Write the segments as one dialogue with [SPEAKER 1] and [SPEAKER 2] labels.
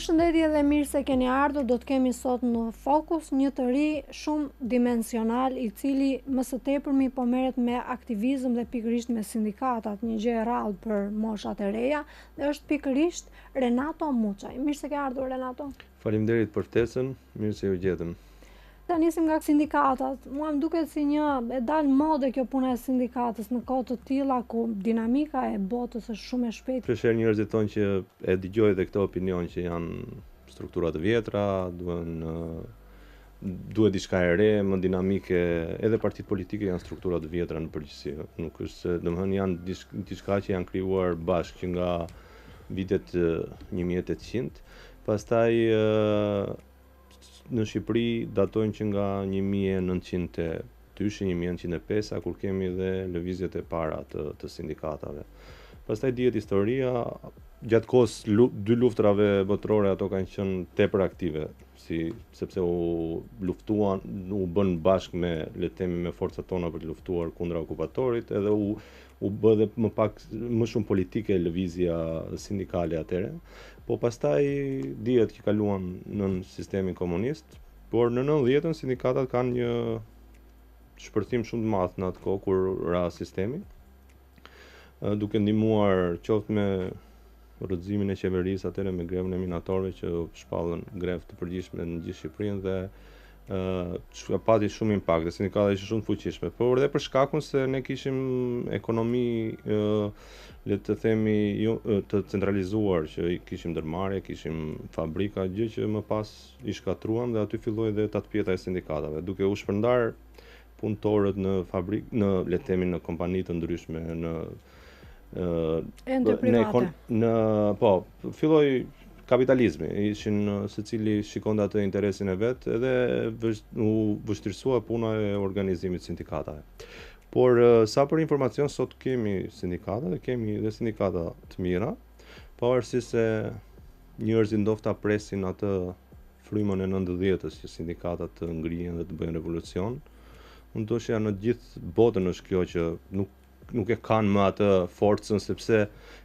[SPEAKER 1] Përshëndetje dhe mirë se keni ardhur, do të kemi sot në fokus një të ri shumë dimensional i cili më së tepërmi po merret me aktivizëm dhe pikërisht me sindikatat, një gjë e rrallë për moshat e reja dhe është pikërisht Renato Muçaj. Mirë se ke ardhur Renato.
[SPEAKER 2] Faleminderit për ftesën, mirë se ju gjetëm.
[SPEAKER 1] Ta nisim nga sindikatat. Mua më duket si një e dalë mode kjo puna e sindikatës në kohë të tilla ku dinamika e botës është shumë e shpejtë.
[SPEAKER 2] Shpeshherë njerëzit thonë që e dëgjoj dhe këtë opinion që janë struktura të vjetra, duhen duhet diçka e re, më dinamike, edhe partitë politike janë struktura të vjetra në përgjithësi. Nuk është se, domethënë janë diçka që janë krijuar bashkë që nga vitet 1800. Pastaj në Shqipëri datojnë që nga 1902-shi, 1905-a, kur kemi dhe lëvizjet e para të, të sindikatave. Pastaj dihet historia, gjatë kohës lu, dy luftërave botërore ato kanë qenë tepër aktive, si sepse u luftuan, u bënë bashkë me le të themi me forcat tona për të luftuar kundra okupatorit, edhe u u bë dhe më pak më shumë politike lëvizja sindikale atëherë. Po pastaj dihet që kaluan nën sistemin komunist, por në 90-ën sindikatat kanë një shpërthim shumë të madh në atë kohë kur ra sistemi, duke ndihmuar qoftë me rrëzimin e qeverisë atëherë me grevën e minatorëve që shpallën grevë të përgjithshme në gjithë Shqipërinë dhe ë pati shumë impakt dhe sindikata ishte shumë të fuqishme, por edhe për shkakun se ne kishim ekonomi ë le të themi jo të centralizuar që kishim ndërmarrje, kishim fabrika, gjë që më pas i shkatërruam dhe aty filloi dhe tatëpjeta e sindikatave, duke u shpërndar punëtorët në fabrikë, në le të themi në kompani të ndryshme, në
[SPEAKER 1] ente private.
[SPEAKER 2] Në, në po, filloi kapitalizmi, ishin secili shikonte atë interesin e vet edhe vësh, u vështirësua puna e organizimit sindikatave. Por sa për informacion sot kemi sindikata dhe kemi dhe sindikata të mira, pavarësisht se njerëzit ndofta presin atë frymën e 90-ës që sindikatat të ngrihen dhe të bëjnë revolucion. Unë ndoshta në gjithë botën është kjo që nuk nuk e kanë më atë forcën sepse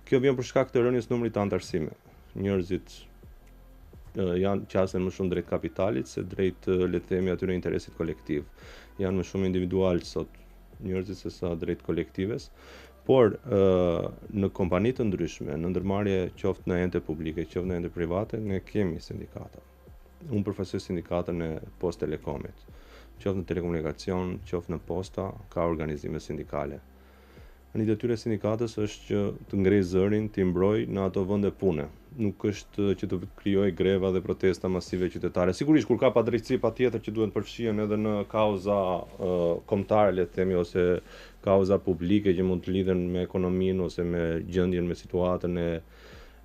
[SPEAKER 2] kjo vjen për shkak të rënies numrit të anëtarësimeve. Njerëzit janë qasen më shumë drejt kapitalit se drejt le të themi atyre interesit kolektiv. Janë më shumë individual sot njerëzit se sa drejt kolektives. Por në kompani të ndryshme, në ndërmarrje qoftë në ente publike, qoftë në ente private, ne kemi sindikata. Unë përfaqësoj sindikatën e Post Telekomit. Qoftë në telekomunikacion, qoftë në posta, ka organizime sindikale. Një detyrë e sindikatës është që të ngrejë zërin, të mbrojë në ato vende pune. Nuk është që të krijojë greva dhe protesta masive qytetare. Sigurisht kur ka padrejtësi patjetër që duhen përfshihen edhe në kauza uh, kombëtare, le të themi, ose kauza publike që mund të lidhen me ekonominë ose me gjendjen, me situatën e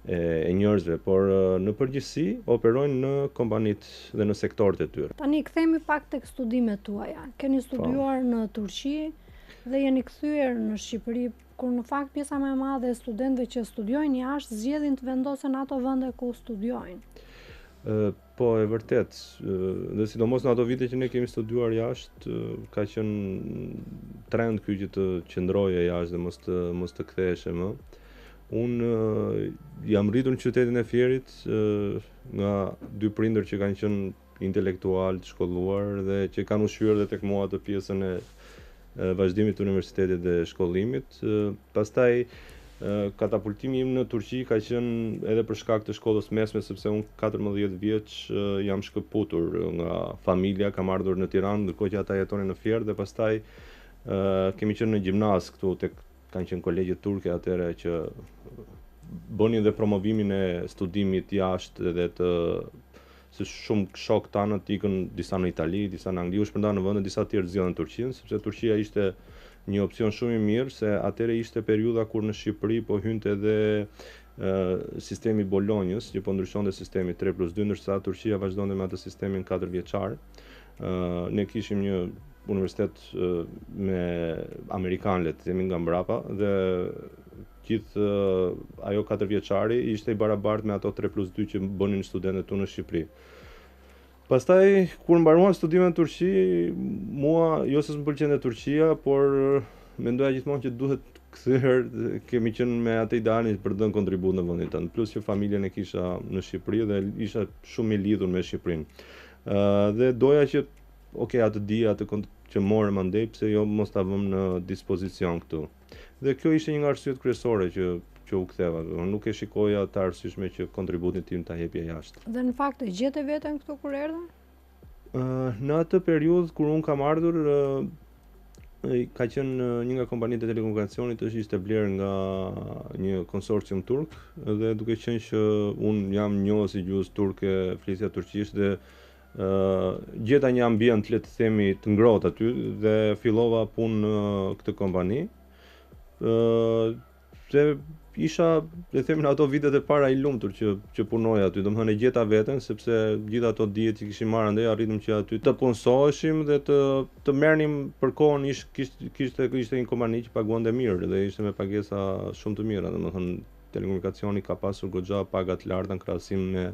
[SPEAKER 2] e, e njerëzve, por në përgjithësi operojnë në kompanitë dhe në sektorët e
[SPEAKER 1] tyre. Tani kthehemi pak tek studimet tuaja. Keni po. studiuar në Turqi dhe jeni kthyer në Shqipëri, kur në fakt pjesa më e madhe e studentëve që studiojnë jashtë zgjedhin të vendosen në ato vende ku studiojnë.
[SPEAKER 2] Ë po e vërtet, dhe sidomos në ato vite që ne kemi studiuar jashtë, ka qenë trend ky që të qëndroje jashtë dhe mos të mos të ktheheshe më. Unë jam rritur në qytetin e Fierit nga dy prindër që kanë qenë intelektualë, të shkolluar dhe që kanë ushqyer dhe tek mua atë pjesën e vazhdimit të universitetit dhe shkollimit. Pastaj katapultimi im në Turqi ka qenë edhe për shkak të shkollës mesme sepse unë 14 vjeç jam shkëputur nga familja, kam ardhur në Tiranë ndërkohë që ata jetonin në Fier dhe pastaj kemi qenë në gjimnaz këtu tek kanë qenë kolegjet turke atëherë që bënin dhe promovimin e studimit jashtë dhe të se shumë shokë tanët ikën disa në Itali, disa në Angli, u shpërndanë në vende, disa të tjerë zgjodhën Turqinë, sepse Turqia ishte një opsion shumë i mirë, se atëherë ishte periudha kur në Shqipëri po hynte edhe sistemi i Bolonjës, që po ndryshonte sistemi 3 plus 2, ndërsa Turqia vazhdonte me atë sistemin 4 vjeçar. Ne kishim një universitet me amerikanë, le të themi nga mbrapa dhe gjithë ajo 4 vjeçari ishte i barabartë me ato 3 plus 2 që bënin studentët këtu në Shqipëri. Pastaj kur mbaruan studimet në Turqi, mua jo se s'më pëlqente Turqia, por mendoja gjithmonë që duhet kthyer, kemi qenë me atë idealin për të dhënë kontribut në vendin tënd. Plus që familjen e kisha në Shqipëri dhe isha shumë i lidhur me Shqipërinë. Ë uh, dhe doja që ok, atë dije, atë që morëm andej, pse jo mos ta vëmë në dispozicion këtu. Dhe kjo ishte një nga arsyet kryesore që që u ktheva. Unë nuk e shikoja të arsyeshme që kontributin tim ta jepja
[SPEAKER 1] jashtë. Dhe në fakt e gjete veten këtu kur erdhe?
[SPEAKER 2] Uh, në atë periudhë kur unë kam ardhur, uh, ka qenë një nga kompanitë e telekomunikacionit është ishte blerë nga një konsorcium turk dhe duke qenë që unë jam njohës i gjuhës turke, flisja turqisht dhe uh, gjeta një ambient le të themi të ngrohtë aty dhe fillova punë në këtë kompani. Ë uh, Se isha, le të themi në ato vitet e para i lumtur që që punoja aty, domethënë e gjeta veten sepse gjithë ato dijet që kishim marrë andej arritëm që aty të punësoheshim dhe të të merrnim për kohën ish kishte kishte ishte një kompani që paguante mirë dhe ishte me pagesa shumë të mira, domethënë telekomunikacioni ka pasur goxha paga të larta në krahasim me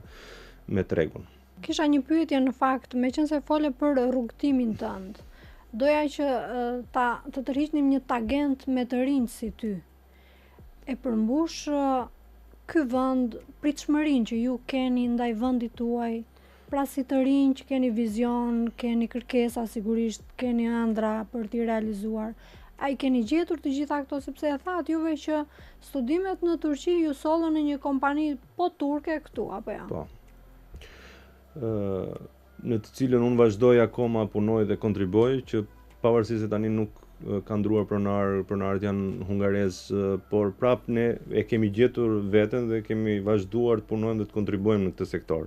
[SPEAKER 2] me tregun.
[SPEAKER 1] Kisha një pyetje në fakt, meqenëse fole për rrugëtimin tënd. Doja që ta të tërhiqnim një tangent me të rinj si ty. E përmbush ky vend pritshmërinë që ju keni ndaj vendit tuaj, pra si të rinj që keni vizion, keni kërkesa sigurisht, keni ëndrra për t'i realizuar. A i keni gjetur të gjitha këto sepse e thatë juve që studimet në Turqi ju sollën në një kompani po turke këtu apo jo?
[SPEAKER 2] Po. Në të cilën unë vazhdoj akoma punoj dhe kontribuoj që pavarësisht se tani nuk ka ndruar pronar, pronarët janë hungarezë, por prap ne e kemi gjetur veten dhe kemi vazhduar të punojmë dhe të kontribuojmë në këtë sektor.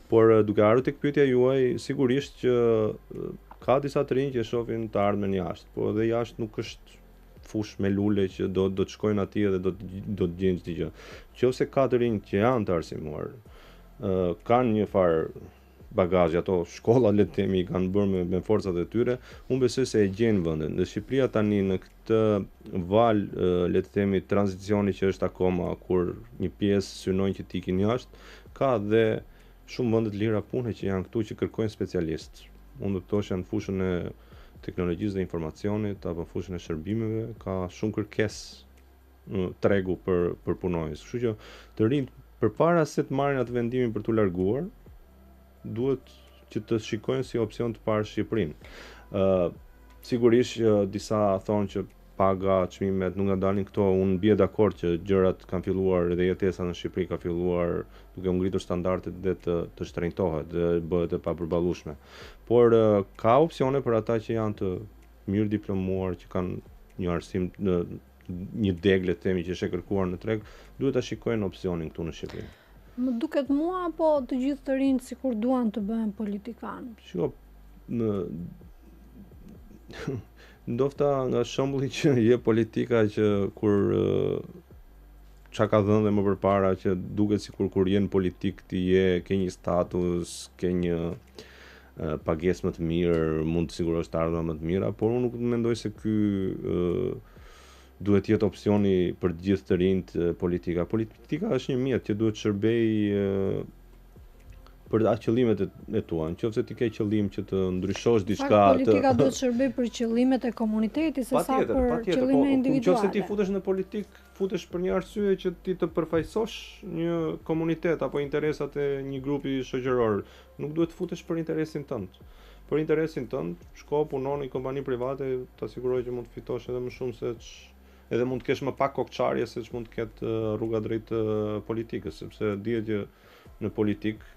[SPEAKER 2] Por duke ardhur tek pyetja juaj, sigurisht që ka disa të rinj që e shohin të ardhmen jashtë, por edhe jashtë nuk është fushë me lule që do do të shkojnë atje dhe do të do të gjejnë çdo gjë. Qofse ka të rinj që janë të arsimuar, ë kanë një farë bagazhi, ato shkolla le të themi i kanë bërë me, me forcat e tyre, unë besoj se e gjejnë vendin. Dhe Shqipëria tani në këtë valë le të themi tranzicioni që është akoma kur një pjesë synojnë që të ikin jashtë, ka dhe shumë vende të lira pune që janë këtu që kërkojnë specialistë. Unë do të thosha në fushën e teknologjisë dhe informacionit apo fushën e shërbimeve ka shumë kërkesë në tregu për për punonjës. Kështu që të rinjtë përpara se të marrin atë vendimin për t'u larguar, duhet që të shikojnë si opsion të parë Shqipërinë. Ë uh, sigurisht që disa thonë që paga, çmimet nuk na dalin këto, unë bie dakord që gjërat kanë filluar edhe jetesa në Shqipëri ka filluar duke u ngritur standardet dhe të të shtrenjtohet dhe bëhet e papërballueshme. Por ka opsione për ata që janë të mirë diplomuar, që kanë një arsim në një degë le të themi që është e kërkuar në treg, duhet ta shikojnë opsionin këtu në
[SPEAKER 1] Shqipëri. Më duket mua apo të gjithë të rinjtë sikur duan të bëhen
[SPEAKER 2] politikanë? Shiko, në ndofta nga shembulli që jep politika që kur ça ka dhënë dhe më përpara që duket sikur kur je në politikë ti je ke një status, ke një pagesë më të mirë, mund të sigurosh të ardhura më të mira, por unë nuk mendoj se ky duhet të jetë opsioni për të gjithë të rinjtë politika. Politika është një mjet që duhet të shërbejë për ato qëllimet e, e tua. Në qoftë se ti ke qëllim që të ndryshosh
[SPEAKER 1] diçka, të politika duhet të shërbejë për qëllimet e komunitetit se sa për patjetër, qëllime po, individuale.
[SPEAKER 2] Në qoftë se ti futesh në politikë, futesh për një arsye që ti të përfaqësosh një komunitet apo interesat e një grupi shoqëror, nuk duhet të futesh për interesin tënd. Për interesin tënd, shko puno në një kompani private, ta siguroj që mund të fitosh edhe më shumë se ç edhe mund të kesh më pak kokçarje se ç'mund të ketë rruga drejt politikës, sepse dihet që në politikë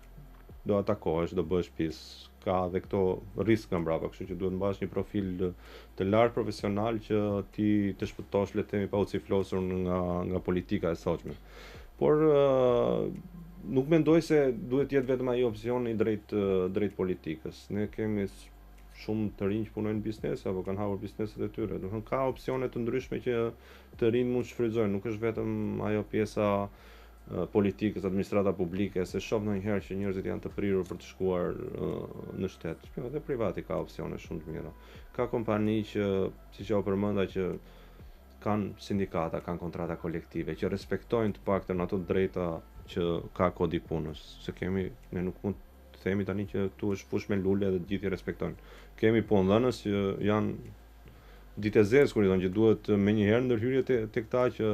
[SPEAKER 2] do atakohesh, do bëhesh pis, ka dhe këto risk nga mbrapa, kështu që duhet mbash një profil të lartë profesional që ti të shpëtosh le të themi pa u ciflosur nga nga politika e sotme. Por nuk mendoj se duhet të jetë vetëm ai opsioni drejt drejt politikës. Ne kemi shumë të rinj që punojnë në biznese apo kanë hapur bizneset e tyre. Domethënë ka opsione të ndryshme që të rinjtë mund të shfrytëzojnë, nuk është vetëm ajo pjesa politikës, administrata publike, se shoh ndonjëherë që njerëzit janë të prirur për të shkuar në shtet. Jo, edhe privati ka opsione shumë të mira. Ka kompani që, siç jua përmenda, që kanë sindikata, kanë kontrata kolektive, që respektojnë të paktën ato drejta që ka kodi i punës. Se kemi, ne nuk mund të themi tani që këtu është fushë me lule dhe të gjithë i respektojnë. Kemi punëdhënës që janë. Ditë e zezë kur i thonë që duhet menjëherë ndërhyrje te te këta që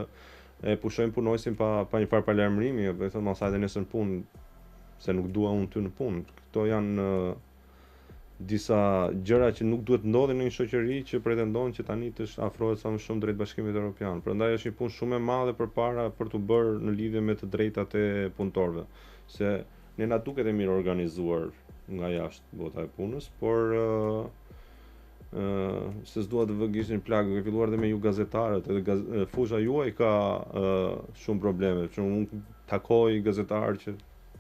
[SPEAKER 2] e pushojnë punonjësin pa pa një farë paralajmërimi, apo i thonë mos hajde nesër në punë se nuk dua unë ty në punë. Këto janë disa gjëra që nuk duhet ndodhin në një shoqëri që pretendon që tani të afrohet sa më shumë drejt Bashkimit Evropian. Prandaj është një punë shumë e madhe përpara për t'u bërë në lidhje me të drejtat e punëtorëve, se ne na duket e mirë organizuar nga jashtë bota e punës, por ë se s'dua të vë gishtin në plagë, duke filluar dhe me ju gazetarët, edhe gaz, fusha juaj ka uh, shumë probleme, që unë takoj gazetarë që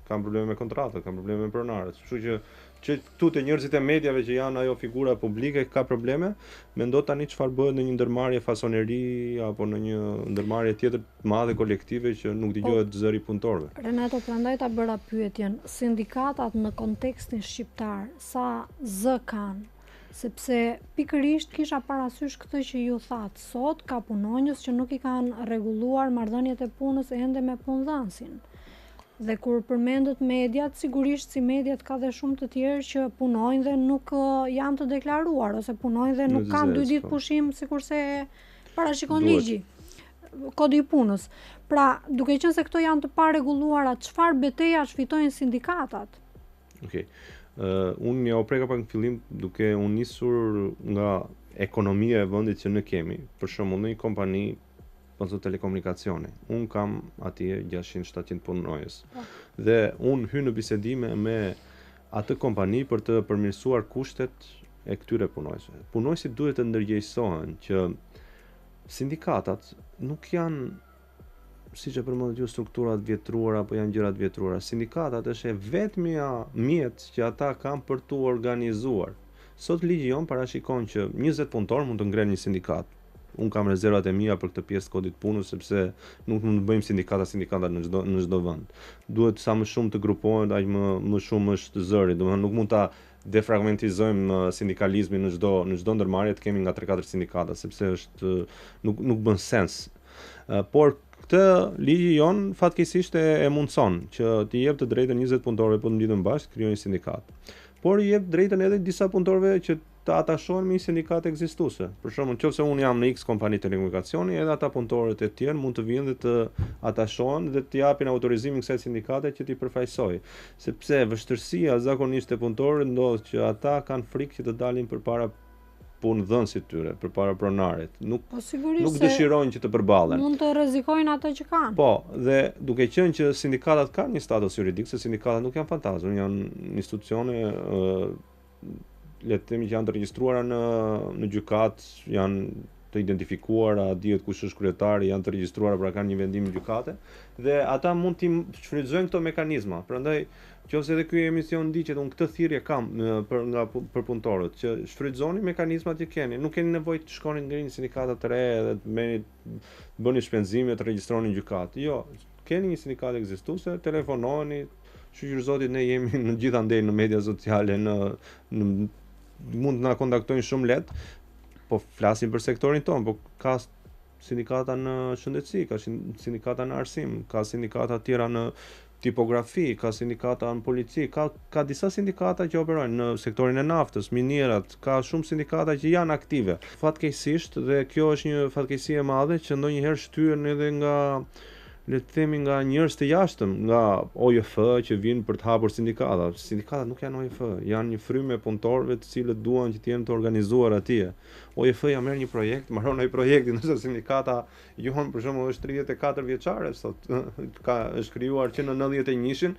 [SPEAKER 2] kanë probleme me kontratat, kanë probleme me pronarët. Kështu që që këtu te njerëzit e mediave që janë ajo figura publike ka probleme, mendo tani çfarë bëhet në një ndërmarrje fasoneri apo në një ndërmarrje tjetër të madhe kolektive që nuk po, dëgjohet zëri i punëtorëve.
[SPEAKER 1] Renato, prandaj ta bëra pyetjen, sindikatat në kontekstin shqiptar sa zë kanë? Sepse pikërisht kisha parasysh këtë që ju thatë, sot ka punonjës që nuk i kanë rregulluar marrëdhëniet e punës ende me punëdhënësin. Dhe kur përmendët mediat, sigurisht si mediat ka dhe shumë të tjerë që punojnë dhe nuk janë të deklaruar ose punojnë dhe nuk kanë dy ditë po. pushim sikurse parashikon ligji. Kodi i punës. Pra, duke qenë se këto janë të parregulluara, çfarë betejash fitojnë sindikatat?
[SPEAKER 2] Okej. Okay. Uh, unë jua preka pak në fillim duke u nisur nga ekonomia e vendit që ne kemi. Për shembull, në një kompani ose telekomunikacioni. Unë kam atje 600-700 punonjës. Po. Dhe unë hyj në bisedime me atë kompani për të përmirësuar kushtet e këtyre punonjësve. Punonjësit duhet të ndërgjegjësohen që sindikatat nuk janë siç e përmendët ju struktura të vjetruara apo janë gjëra të vjetruara. Sindikatat është e vetmja mjet që ata kanë për t'u organizuar. Sot ligji jonë parashikon që 20 punëtorë mund të ngrenë një sindikatë. Unë kam rezervat e mia për këtë pjesë të kodit të punës sepse nuk mund të bëjmë sindikata sindikata në çdo në çdo vend. Duhet sa më shumë të grupohen, aq më më shumë është zëri. Domethënë nuk mund ta defragmentizojmë sindikalizmin në çdo në çdo ndërmarrje të kemi nga 3-4 sindikata sepse është nuk nuk bën sens. Por këtë ligji jonë fatkeqësisht e, e mundëson që t'i jep të drejtën 20 punëtorëve po të mblidhen bashkë, krijojnë sindikatë. Por i jep drejtën edhe disa punëtorëve që të atashohen me një sindikatë ekzistuese. Për shembull, nëse unë jam në X kompani telekomunikacioni, edhe ata punëtorët e tjerë mund të vinë dhe të atashohen dhe të japin autorizimin kësaj sindikate që t'i përfaqësojë. Sepse vështirësia zakonisht te punëtorët ndodh që ata kanë frikë që të dalin përpara punëdhënësit tyre, përpara pronarit. Nuk
[SPEAKER 1] po, nuk
[SPEAKER 2] dëshirojnë që të përballen.
[SPEAKER 1] Mund të rrezikojnë ato që
[SPEAKER 2] kanë. Po, dhe duke qenë që sindikatat kanë një status juridik, se sindikatat nuk janë fantazmë, janë institucione ë le të themi që janë të regjistruara në në gjykatë, janë të identifikuara, dihet kush është kryetari, janë të regjistruara, pra kanë një vendim gjykate dhe ata mund t'i shfrytëzojnë këto mekanizma. Prandaj, qoftë edhe ky emision ndiqet, unë këtë thirrje kam në, për nga për punëtorët që shfrytëzoni mekanizmat që keni. Nuk keni nevojë të shkoni në një sindikatë të re dhe të merrni të bëni shpenzime, të regjistroni në gjykatë. Jo, keni një sindikatë ekzistuese, telefononi, shyqyr Zotit ne jemi në gjithandej në media sociale, në, në mund të na kontaktojnë shumë lehtë. Po flasim për sektorin tonë, po ka sindikata në shëndetësi, ka sindikata në arsim, ka sindikata tjera në tipografi, ka sindikata në polici, ka ka disa sindikata që operojnë në sektorin e naftës, minierat, ka shumë sindikata që janë aktive. Fatkeqësisht dhe kjo është një fatkeqësi e madhe që ndonjëherë shtyhen edhe nga le të themi nga njerëz të jashtëm, nga OJF që vijnë për të hapur sindikata. Sindikatat nuk janë OJF, janë një frymë e punëtorëve të cilët duan që të jenë të organizuar atje. OJF-ja merr një projekt, mbaron ai projekti, ndërsa sindikata jonë për shembull është 34 vjeçare sot, ka është krijuar që në 91-shin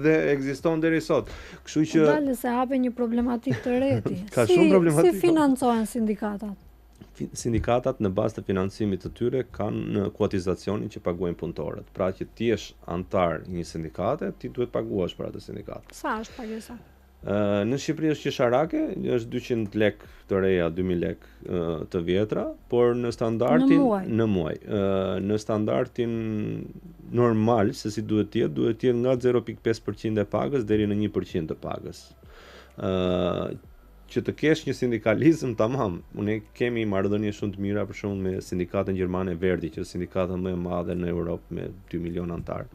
[SPEAKER 2] dhe ekziston deri sot.
[SPEAKER 1] Kështu që Dale se hape një problematikë të re ti. Ka si, shumë problematikë. Si financohen sindikatat?
[SPEAKER 2] Sindikatat në bazë të financimit të tyre kanë kuotizacionin që paguajnë punëtorët. Pra që ti jesh anëtar i një sindikate, ti duhet paguash për atë sindikatë.
[SPEAKER 1] Sa është pagesa?
[SPEAKER 2] Në Shqipëri është qesharake, është 200 lek të reja, 2000 lek të vjetra, por në standardin
[SPEAKER 1] në muaj,
[SPEAKER 2] në, muaj, në standardin normal se si duhet të jetë, duhet të jetë nga 0.5% e pagës deri në 1% të pagës. Ë që të kesh një sindikalizëm tamam. Ne kemi marrëdhënie shumë të mira për shembull me sindikatën gjermane Verdi, që është sindikata më e madhe në Europë me 2 milion anëtarë.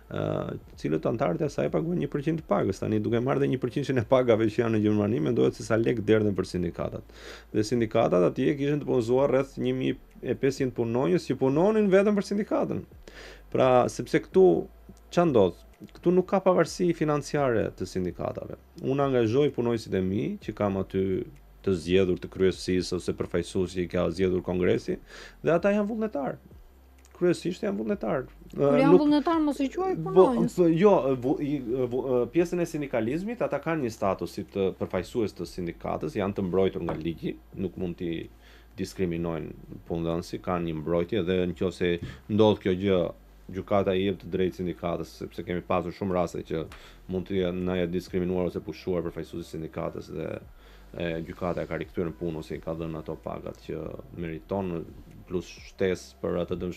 [SPEAKER 2] Ë, të cilët anëtarët e saj paguajnë 1% të pagës. Tani duke marrë dhe 1%-shin e pagave që janë në Gjermani, mendohet se sa lekë derdhen për sindikatat. Dhe sindikatat atje kishin të punësuar rreth 1500 punonjës që punonin vetëm për sindikatën. Pra, sepse këtu ça ndodh? Këtu nuk ka pavarësi financiare të sindikatave. Unë angazhoj punonjësit e mi që kam aty të zgjedhur të kryesisë ose përfaqësues që i ka zgjedhur kongresi dhe ata janë vullnetarë. Kryesisht janë
[SPEAKER 1] vullnetarë. Kur janë nuk, vullnetarë mos i quaj po, punonjës.
[SPEAKER 2] Po, jo, vu, vu, pjesën e sindikalizmit ata kanë një status si të përfaqësues të sindikatës, janë të mbrojtur nga ligji, nuk mund t'i diskriminojnë punëdhënësi, kanë një mbrojtje dhe në qoftë se ndodh kjo gjë gjykata i jep të drejtë sindikatës, sepse kemi pasur shumë raste që mund të na jetë diskriminuar ose pushuar përfaqësuesi i sindikatës dhe e gjykata e ka rikthyer në punë ose i ka dhënë ato pagat që meriton plus shtesë për atë dëm,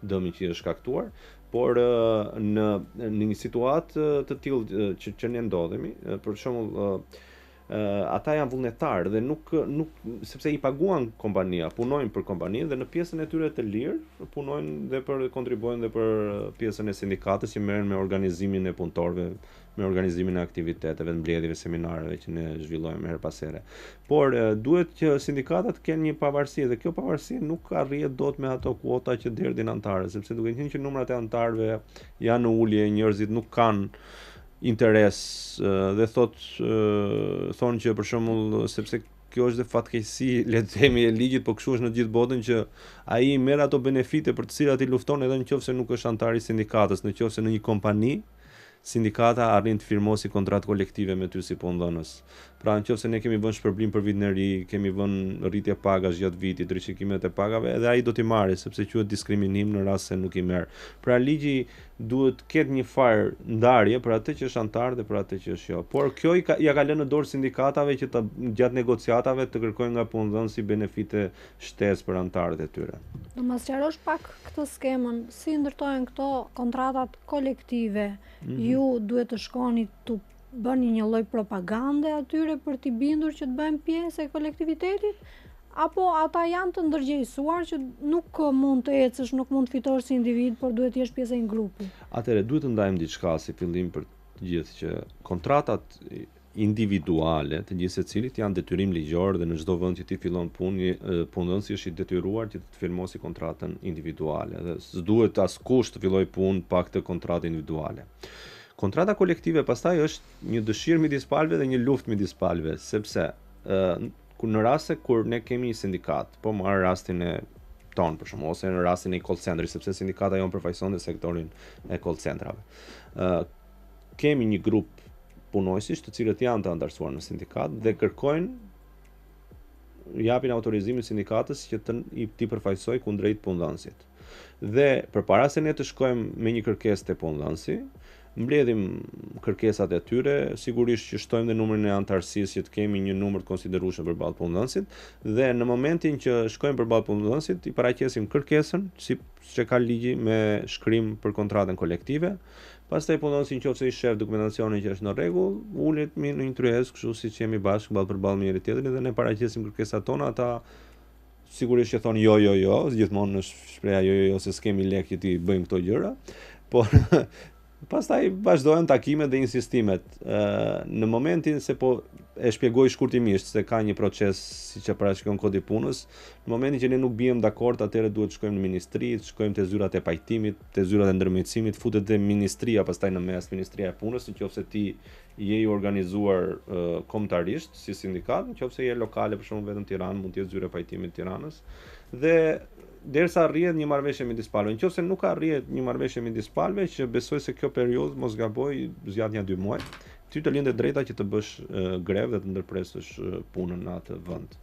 [SPEAKER 2] dëmin që i është shkaktuar, por në në një situatë të tillë që që ne ndodhemi, për shembull ata janë vullnetarë dhe nuk nuk sepse i paguan kompania, punojnë për kompaninë dhe në pjesën e tyre të lirë punojnë dhe për kontribuojnë dhe për pjesën e sindikatës që merren me organizimin e punëtorëve, me organizimin e aktiviteteve, mbledhjeve, seminareve që ne zhvillojmë herë pas here. Por duhet që sindikatat të kenë një pavarësi dhe kjo pavarësi nuk arrihet dot me ato kuota që derdhin anëtarët, sepse duke qenë që numrat e anëtarëve janë në ulje, njerëzit nuk kanë interes dhe thot thonë që për shembull sepse kjo është dhe fatkeqësi le të themi e ligjit, po kështu është në të gjithë botën që ai merr ato benefite për të cilat i lufton edhe në qoftë se nuk është anëtar i sindikatës, në qoftë se në një kompani sindikata arrin të firmosi kontratë kolektive me ty si punëdhënës. Pra në qoftë se ne kemi vënë shpërblim për vitin e ri, kemi vënë rritje pagash gjatë vitit, rishikimet e pagave, edhe ai do t'i marrë sepse quhet diskriminim në rast se nuk i merr. Pra ligji duhet të ketë një farë ndarje për atë që është anëtar dhe për atë që është jo. Por kjo i ka, ja ka lënë në dorë sindikatave që të gjatë negociatave të kërkojnë nga punëdhënësi benefite shtesë për anëtarët e
[SPEAKER 1] tyre. Do ma sqarosh pak këtë skemën, si ndërtohen këto kontratat kolektive? Mm -hmm. Ju duhet të shkoni t'u bëni një lloj propagande atyre për t'i bindur që të bëhen pjesë e kolektivitetit? Apo ata janë të ndërgjegjësuar që nuk mund të ecësh, nuk mund të fitosh si individ, por duhet të jesh pjesë e një
[SPEAKER 2] grupi? Atëherë duhet të ndajmë diçka si fillim për të gjithë që kontratat individuale të gjithsecilit janë detyrim ligjor dhe në çdo vend që ti fillon punë, punëdhënësi është i detyruar që të të firmosi kontratën individuale dhe s'duhet askush të fillojë punë pa këtë kontratë individuale. Kontrata kolektive pastaj është një dëshirë midis palëve dhe një luftë midis palëve, sepse ë kur në rast se kur ne kemi një sindikatë, po marr rastin e tonë për shembull ose në rastin e call centerit, sepse sindikata jonë përfaqëson dhe sektorin e call centrave. Ë kemi një grup punonjësish të cilët janë të anëtarësuar në sindikatë dhe kërkojnë japin autorizimin sindikatës që të t'i përfaqësojë kundrejt punëdhënësit. Dhe përpara se ne të shkojmë me një kërkesë te punëdhënësi, mbledhim kërkesat e tyre, sigurisht që shtojmë dhe numrin e anëtarësisë që të kemi një numër të konsiderueshëm përballë punëdhënësit dhe në momentin që shkojmë përballë punëdhënësit i paraqesim kërkesën siç e ka ligji me shkrim për kontratën kolektive. Pastaj punëdhënësi nëse i shef dokumentacionin që është në rregull, ulemi në një tryezë kështu siç jemi bashkë ballë për ballë me njëri tjetrin dhe ne paraqesim kërkesat tona, ata sigurisht që thonë jo jo jo, gjithmonë është shprehja jo jo jo se s'kemi lekë që t'i bëjmë këto gjëra. Por pastaj vazhdojnë takimet dhe insistimet. Ë në momentin se po e shpjegoj shkurtimisht se ka një proces siç e parashikon kodi i punës, në momentin që ne nuk biem dakord, atëherë duhet të shkojmë në ministri, të shkojmë te zyrat e pajtimit, te zyrat e ndërmjetësimit, futet dhe ministria pastaj në mes, Ministria e Punës, në qoftë se ti je i organizuar uh, kombëtarisht si sindikatë, në qoftë se je lokale për shembull vetëm Tiranë, mund të jetë zyra e pajtimit të Tiranës dhe derisa arrihet një marrëveshje midis palëve. Në qoftë se nuk arrihet një marrëveshje midis palëve, që besoj se kjo periudhë mos gaboj zgjat nja 2 muaj, ty të lind e drejta që të bësh grevë dhe të ndërpresësh punën në atë vend.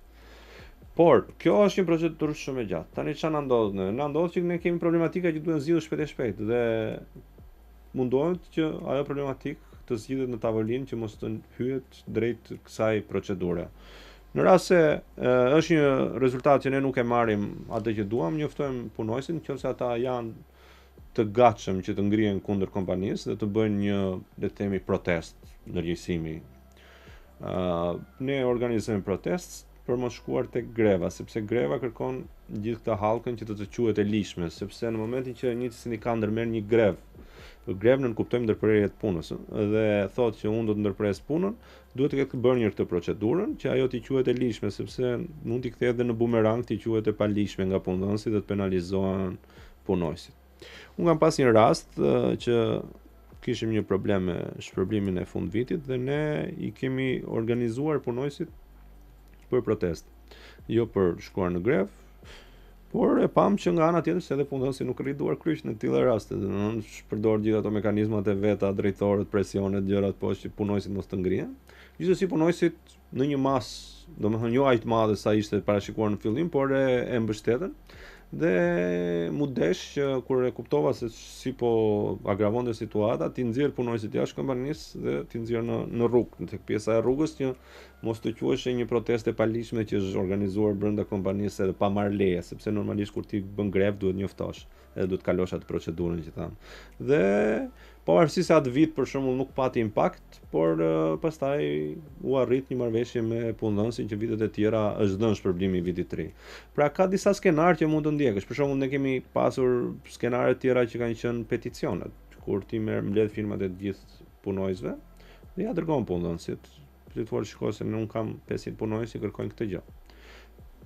[SPEAKER 2] Por, kjo është një procedurë shumë e gjatë. Tani çfarë na ndodh ne? Na ndodh që ne kemi problematika që duhen zgjidhur shpejt e shpejt dhe mundohet që ajo problematikë të zgjidhet në tavolinë që mos të hyhet drejt kësaj procedure. Në rast se e, është një rezultat që ne nuk e marrim atë që duam, njoftojmë punonjësit, nëse ata janë të gatshëm që të ngrihen kundër kompanisë dhe të bëjnë një, le të themi, protestë ndërgjegjësimi. Ë uh, ne organizojmë protestë për mos shkuar tek greva, sepse greva kërkon gjithë këtë hallkën që të të quhet e ligjshme, sepse në momentin që një sindikatë ndërmerr një grevë Grevë nënkuptojmë ndërprerje të punës, ë, dhe thotë që unë do të ndërpres punën, duhet të ketë bërë një këtë procedurën që ajo t'i quhet e ligjshme, sepse mund t'i kthehet edhe në bumerang t'i quhet e paligjshme nga punëdhënësi dhe të penalizohen punonjësit. Unë kam pas një rast që kishim një problem me shpërblimin e fund vitit dhe ne i kemi organizuar punonjësit për protestë, jo për shkuar në grevë, por e pamë që nga ana tjetër se edhe punëdhënësi nuk rri duar kryq në të tilla raste, domethënë shpërdor gjithë ato mekanizmat e veta, drejtorët, presionet, gjërat poshtë që punonjësit mos të ngrihen. Gjithsesi punonjësit në një masë, domethënë jo aq të madhe sa ishte parashikuar në fillim, por e, e mbështetën dhe m'u desh që kur e kuptova se si po agravonte situata, t'i nxjerr punonjësit jashtë kompanisë dhe t'i nxjerr në në rrugë, në tek pjesa e rrugës që mos të quheshe një protestë e paligjshme që është organizuar brenda kompanisë edhe pa marrë leje, sepse normalisht kur ti bën grevë duhet njoftosh edhe duhet kalosh atë procedurën që thamë. Dhe pavarësisht se atë vit për shembull nuk pati impakt, por uh, pastaj u arrit një marrëveshje me punëdhënësin që vitet e tjera është dhënë shpërblimi i vitit të ri. Pra ka disa skenarë që mund të ndjekësh. Për shembull ne kemi pasur skenare të tjera që kanë qenë peticionet, kur ti merr mbledh firmat e të gjithë punonjësve dhe ja dërgon punëdhënësit Ti thua shiko se unë kam 500 punonjës që kërkojnë këtë gjë.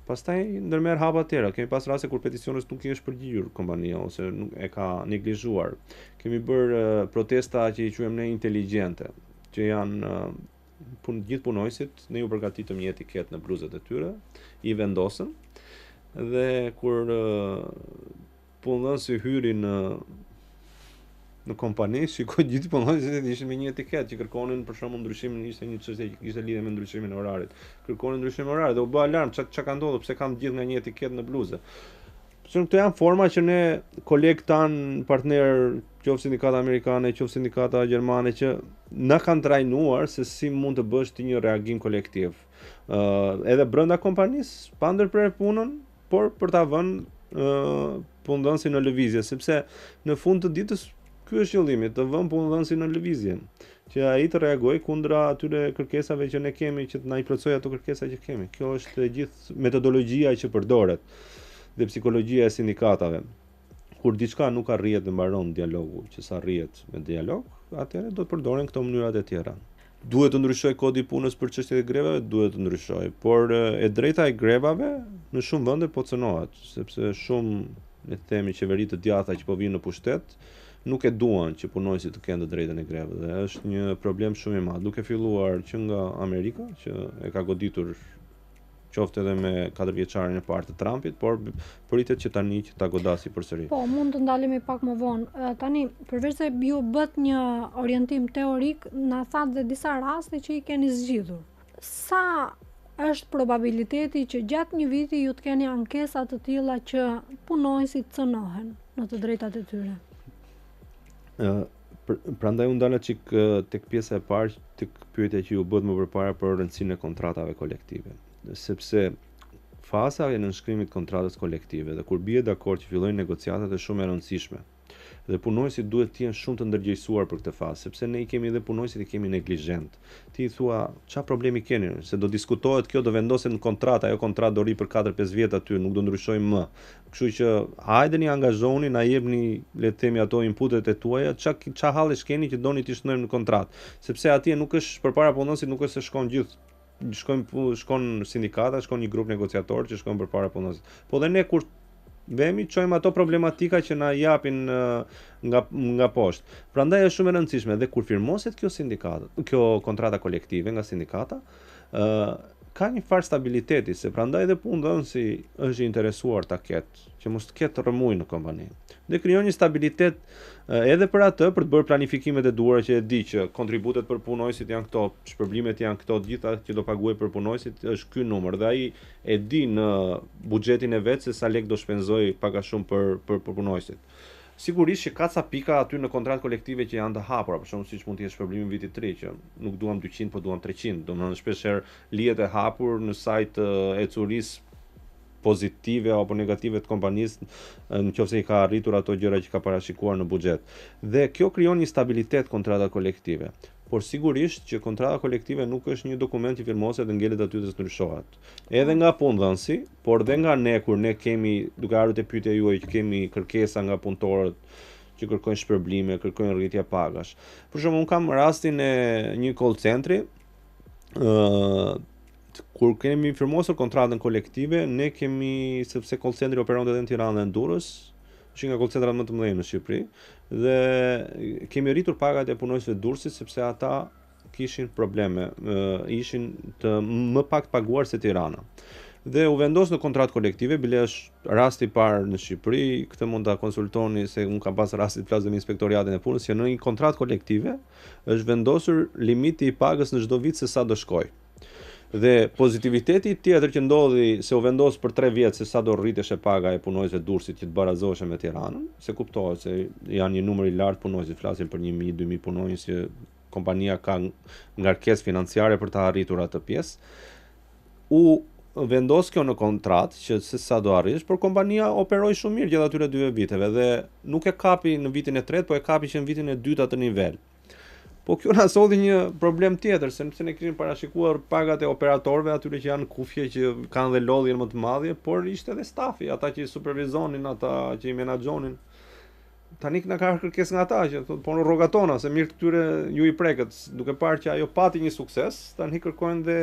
[SPEAKER 2] Pastaj ndërmerr hapa të tjera. Kemi pas raste kur peticiones nuk i është përgjigjur kompania ose nuk e ka neglizhuar. Kemi bërë protesta që i quajmë ne inteligjente, që janë pun, gjithë punonjësit, ne ju përgatitëm një etiketë në bluzat e tyre, i vendosëm dhe kur Punëdhënësi hyri në në kompani, shikoi gjithë punonjësit ishin me një etiketë që kërkonin për shembull ndryshimin, ishte një çështje që kishte lidhje me ndryshimin e orarit. Kërkonin ndryshimin e orarit dhe u bë alarm, ça ça ka ndodhur, pse kanë gjithë nga një etiketë në bluzë. Pse këto janë forma që ne kolegët tanë, partnerë, qoftë sindikata amerikane, qoftë sindikata gjermane që na kanë trajnuar se si mund të bësh ti një reagim kolektiv. Ë uh, edhe brenda kompanisë, pa ndërprerë punën, por për ta vënë punëdhënësin në lëvizje, sepse në fund të ditës ky është qëllimi, të vëmë punëdhënësin në lëvizje, që ai të reagojë kundra atyre kërkesave që ne kemi, që të na i plotësojë ato kërkesa që kemi. Kjo është e gjithë metodologjia që përdoret dhe psikologjia e sindikatave. Kur diçka nuk arrihet dhe mbaron dialogu, që s'arrihet me dialog, atëherë do të përdoren këto mënyrat e tjera. Duhet të ndryshojë kodi i punës për çështjet e grevave, duhet të ndryshojë, por e drejta e grevave në shumë vende po cënohet, sepse shumë le të themi qeveri të djathta që po vijnë në pushtet nuk e duan që punonjësit të kenë të drejtën e grevës dhe është një problem shumë i madh, duke filluar që nga Amerika që e ka goditur qoftë edhe me katërvjeçarin e parë të Trumpit, por pritet që tani që ta godasi
[SPEAKER 1] përsëri. Po, mund të ndalemi pak më vonë. Tani, përveç se ju bëtë një orientim teorik, na thatë dhe disa raste që i keni zgjidhur. Sa është probabiliteti që gjatë një viti ju të keni ankesa të tilla që punonjësit cënohen në të drejtat e
[SPEAKER 2] tyre? Ë, prandaj u ndala çik tek pjesa e parë, tek pyetja që ju bëtë më përpara për rëndësinë e kontratave kolektive. Sepse faza e nënshkrimit të kontratës kolektive dhe kur bie dakord që fillojnë negociatat është shumë e rëndësishme. Dhe punonjësit duhet të jenë shumë të ndërgjegjësuar për këtë fazë, sepse ne i kemi edhe punonjësit i kemi neglizhent. Ti i thua, ça problemi keni, se do diskutohet kjo, do vendoset në kontratë, ajo kontratë do rri për 4-5 vjet aty, nuk do ndryshojë më. Kështu që hajdeni angazhohuni, na jepni le të themi ato inputet e tuaja, ça ça hallesh keni që doni t'i shënojmë në kontratë. Sepse atje nuk është përpara punëdhënësit nuk është se shkon gjithë shkojnë shkon sindikata, shkon një grup negociator që shkon përpara punëdhënësit. Po dhe ne kur vemi çojmë ato problematika që na japin nga nga poshtë. Prandaj është shumë e rëndësishme dhe kur firmoset kjo sindikatë, kjo kontrata kolektive nga sindikata, ë ka një farë stabiliteti, se prandaj dhe punëdhënësi është i interesuar ta ketë, që mos të ketë rrëmujë në kompani. Dhe krijon një stabilitet edhe për atë, për të bërë planifikimet e duhura që e di që kontributet për punonjësit janë këto, shpërblimet janë këto, të gjitha që do paguaj për punonjësit është ky numër dhe ai e di në buxhetin e vet se sa lek do shpenzoj pak a shumë për për, për punonjësit. Sigurisht që ka ca pika aty në kontratë kolektive që janë të hapura, për shembull siç mund të jetë shpërblimi i vitit të ri, që nuk duam 200, po duam 300. Domethënë shpesh herë lihet e hapur në sajë të ecurisë pozitive apo negative të kompanisë në qoftë se i ka arritur ato gjëra që ka parashikuar në buxhet. Dhe kjo krijon një stabilitet kontrata kolektive. Por sigurisht që kontrata kolektive nuk është një dokument që firmoset dhe ngelet aty dhe s'ndryshohet. Edhe nga punëdhënësi, por dhe nga ne kur ne kemi, duke ardhur te pyetja juaj që kemi kërkesa nga punëtorët që kërkojnë shpërblime, kërkojnë rritje pagash. Për shembull, unë kam rastin e një call centri, ë kur kemi firmosur kontratën kolektive, ne kemi sepse call centri operonte edhe në Tiranë dhe në Durrës, është një nga call centrat më të mëdhenj në Shqipëri dhe kemi rritur pagat e punonjësve të Durrësit sepse ata kishin probleme, ishin të më pak të paguar se Tirana. Dhe u vendos në kontratë kolektive, bile është rasti i parë në Shqipëri, këtë mund ta konsultoni se unë kam pas rastin të flas dhe me inspektoriatin e punës, që në një kontratë kolektive është vendosur limiti i pagës në çdo vit se sa do shkojë. Dhe pozitiviteti tjetër që ndodhi se u vendos për 3 vjet se sa do rriteshe paga e punonjësve të Durrësit që të barazoheshe me Tiranën, se kuptohet se janë një numër i lartë punonjësit, flasim për 1000, 2000 punonjës që kompania ka ngarkesë financiare për ta arritur atë pjesë. U vendos kjo në kontratë që se sa do arrish, por kompania operoi shumë mirë gjatë atyre dy viteve dhe nuk e kapi në vitin e tretë, po e kapi që në vitin e dytë atë nivel. Po kjo na solli një problem tjetër, sepse ne kishim parashikuar pagat e operatorëve, atyre që janë në kufje, që kanë dhe lodhjen më të madhe, por ishte edhe stafi, ata që i supervizonin, ata që i menaxhonin. Tani na ka kërkesë nga ata që thonë po në rrogat tona, se mirë këtyre ju i prekët, duke parë që ajo pati një sukses, tani kërkojnë dhe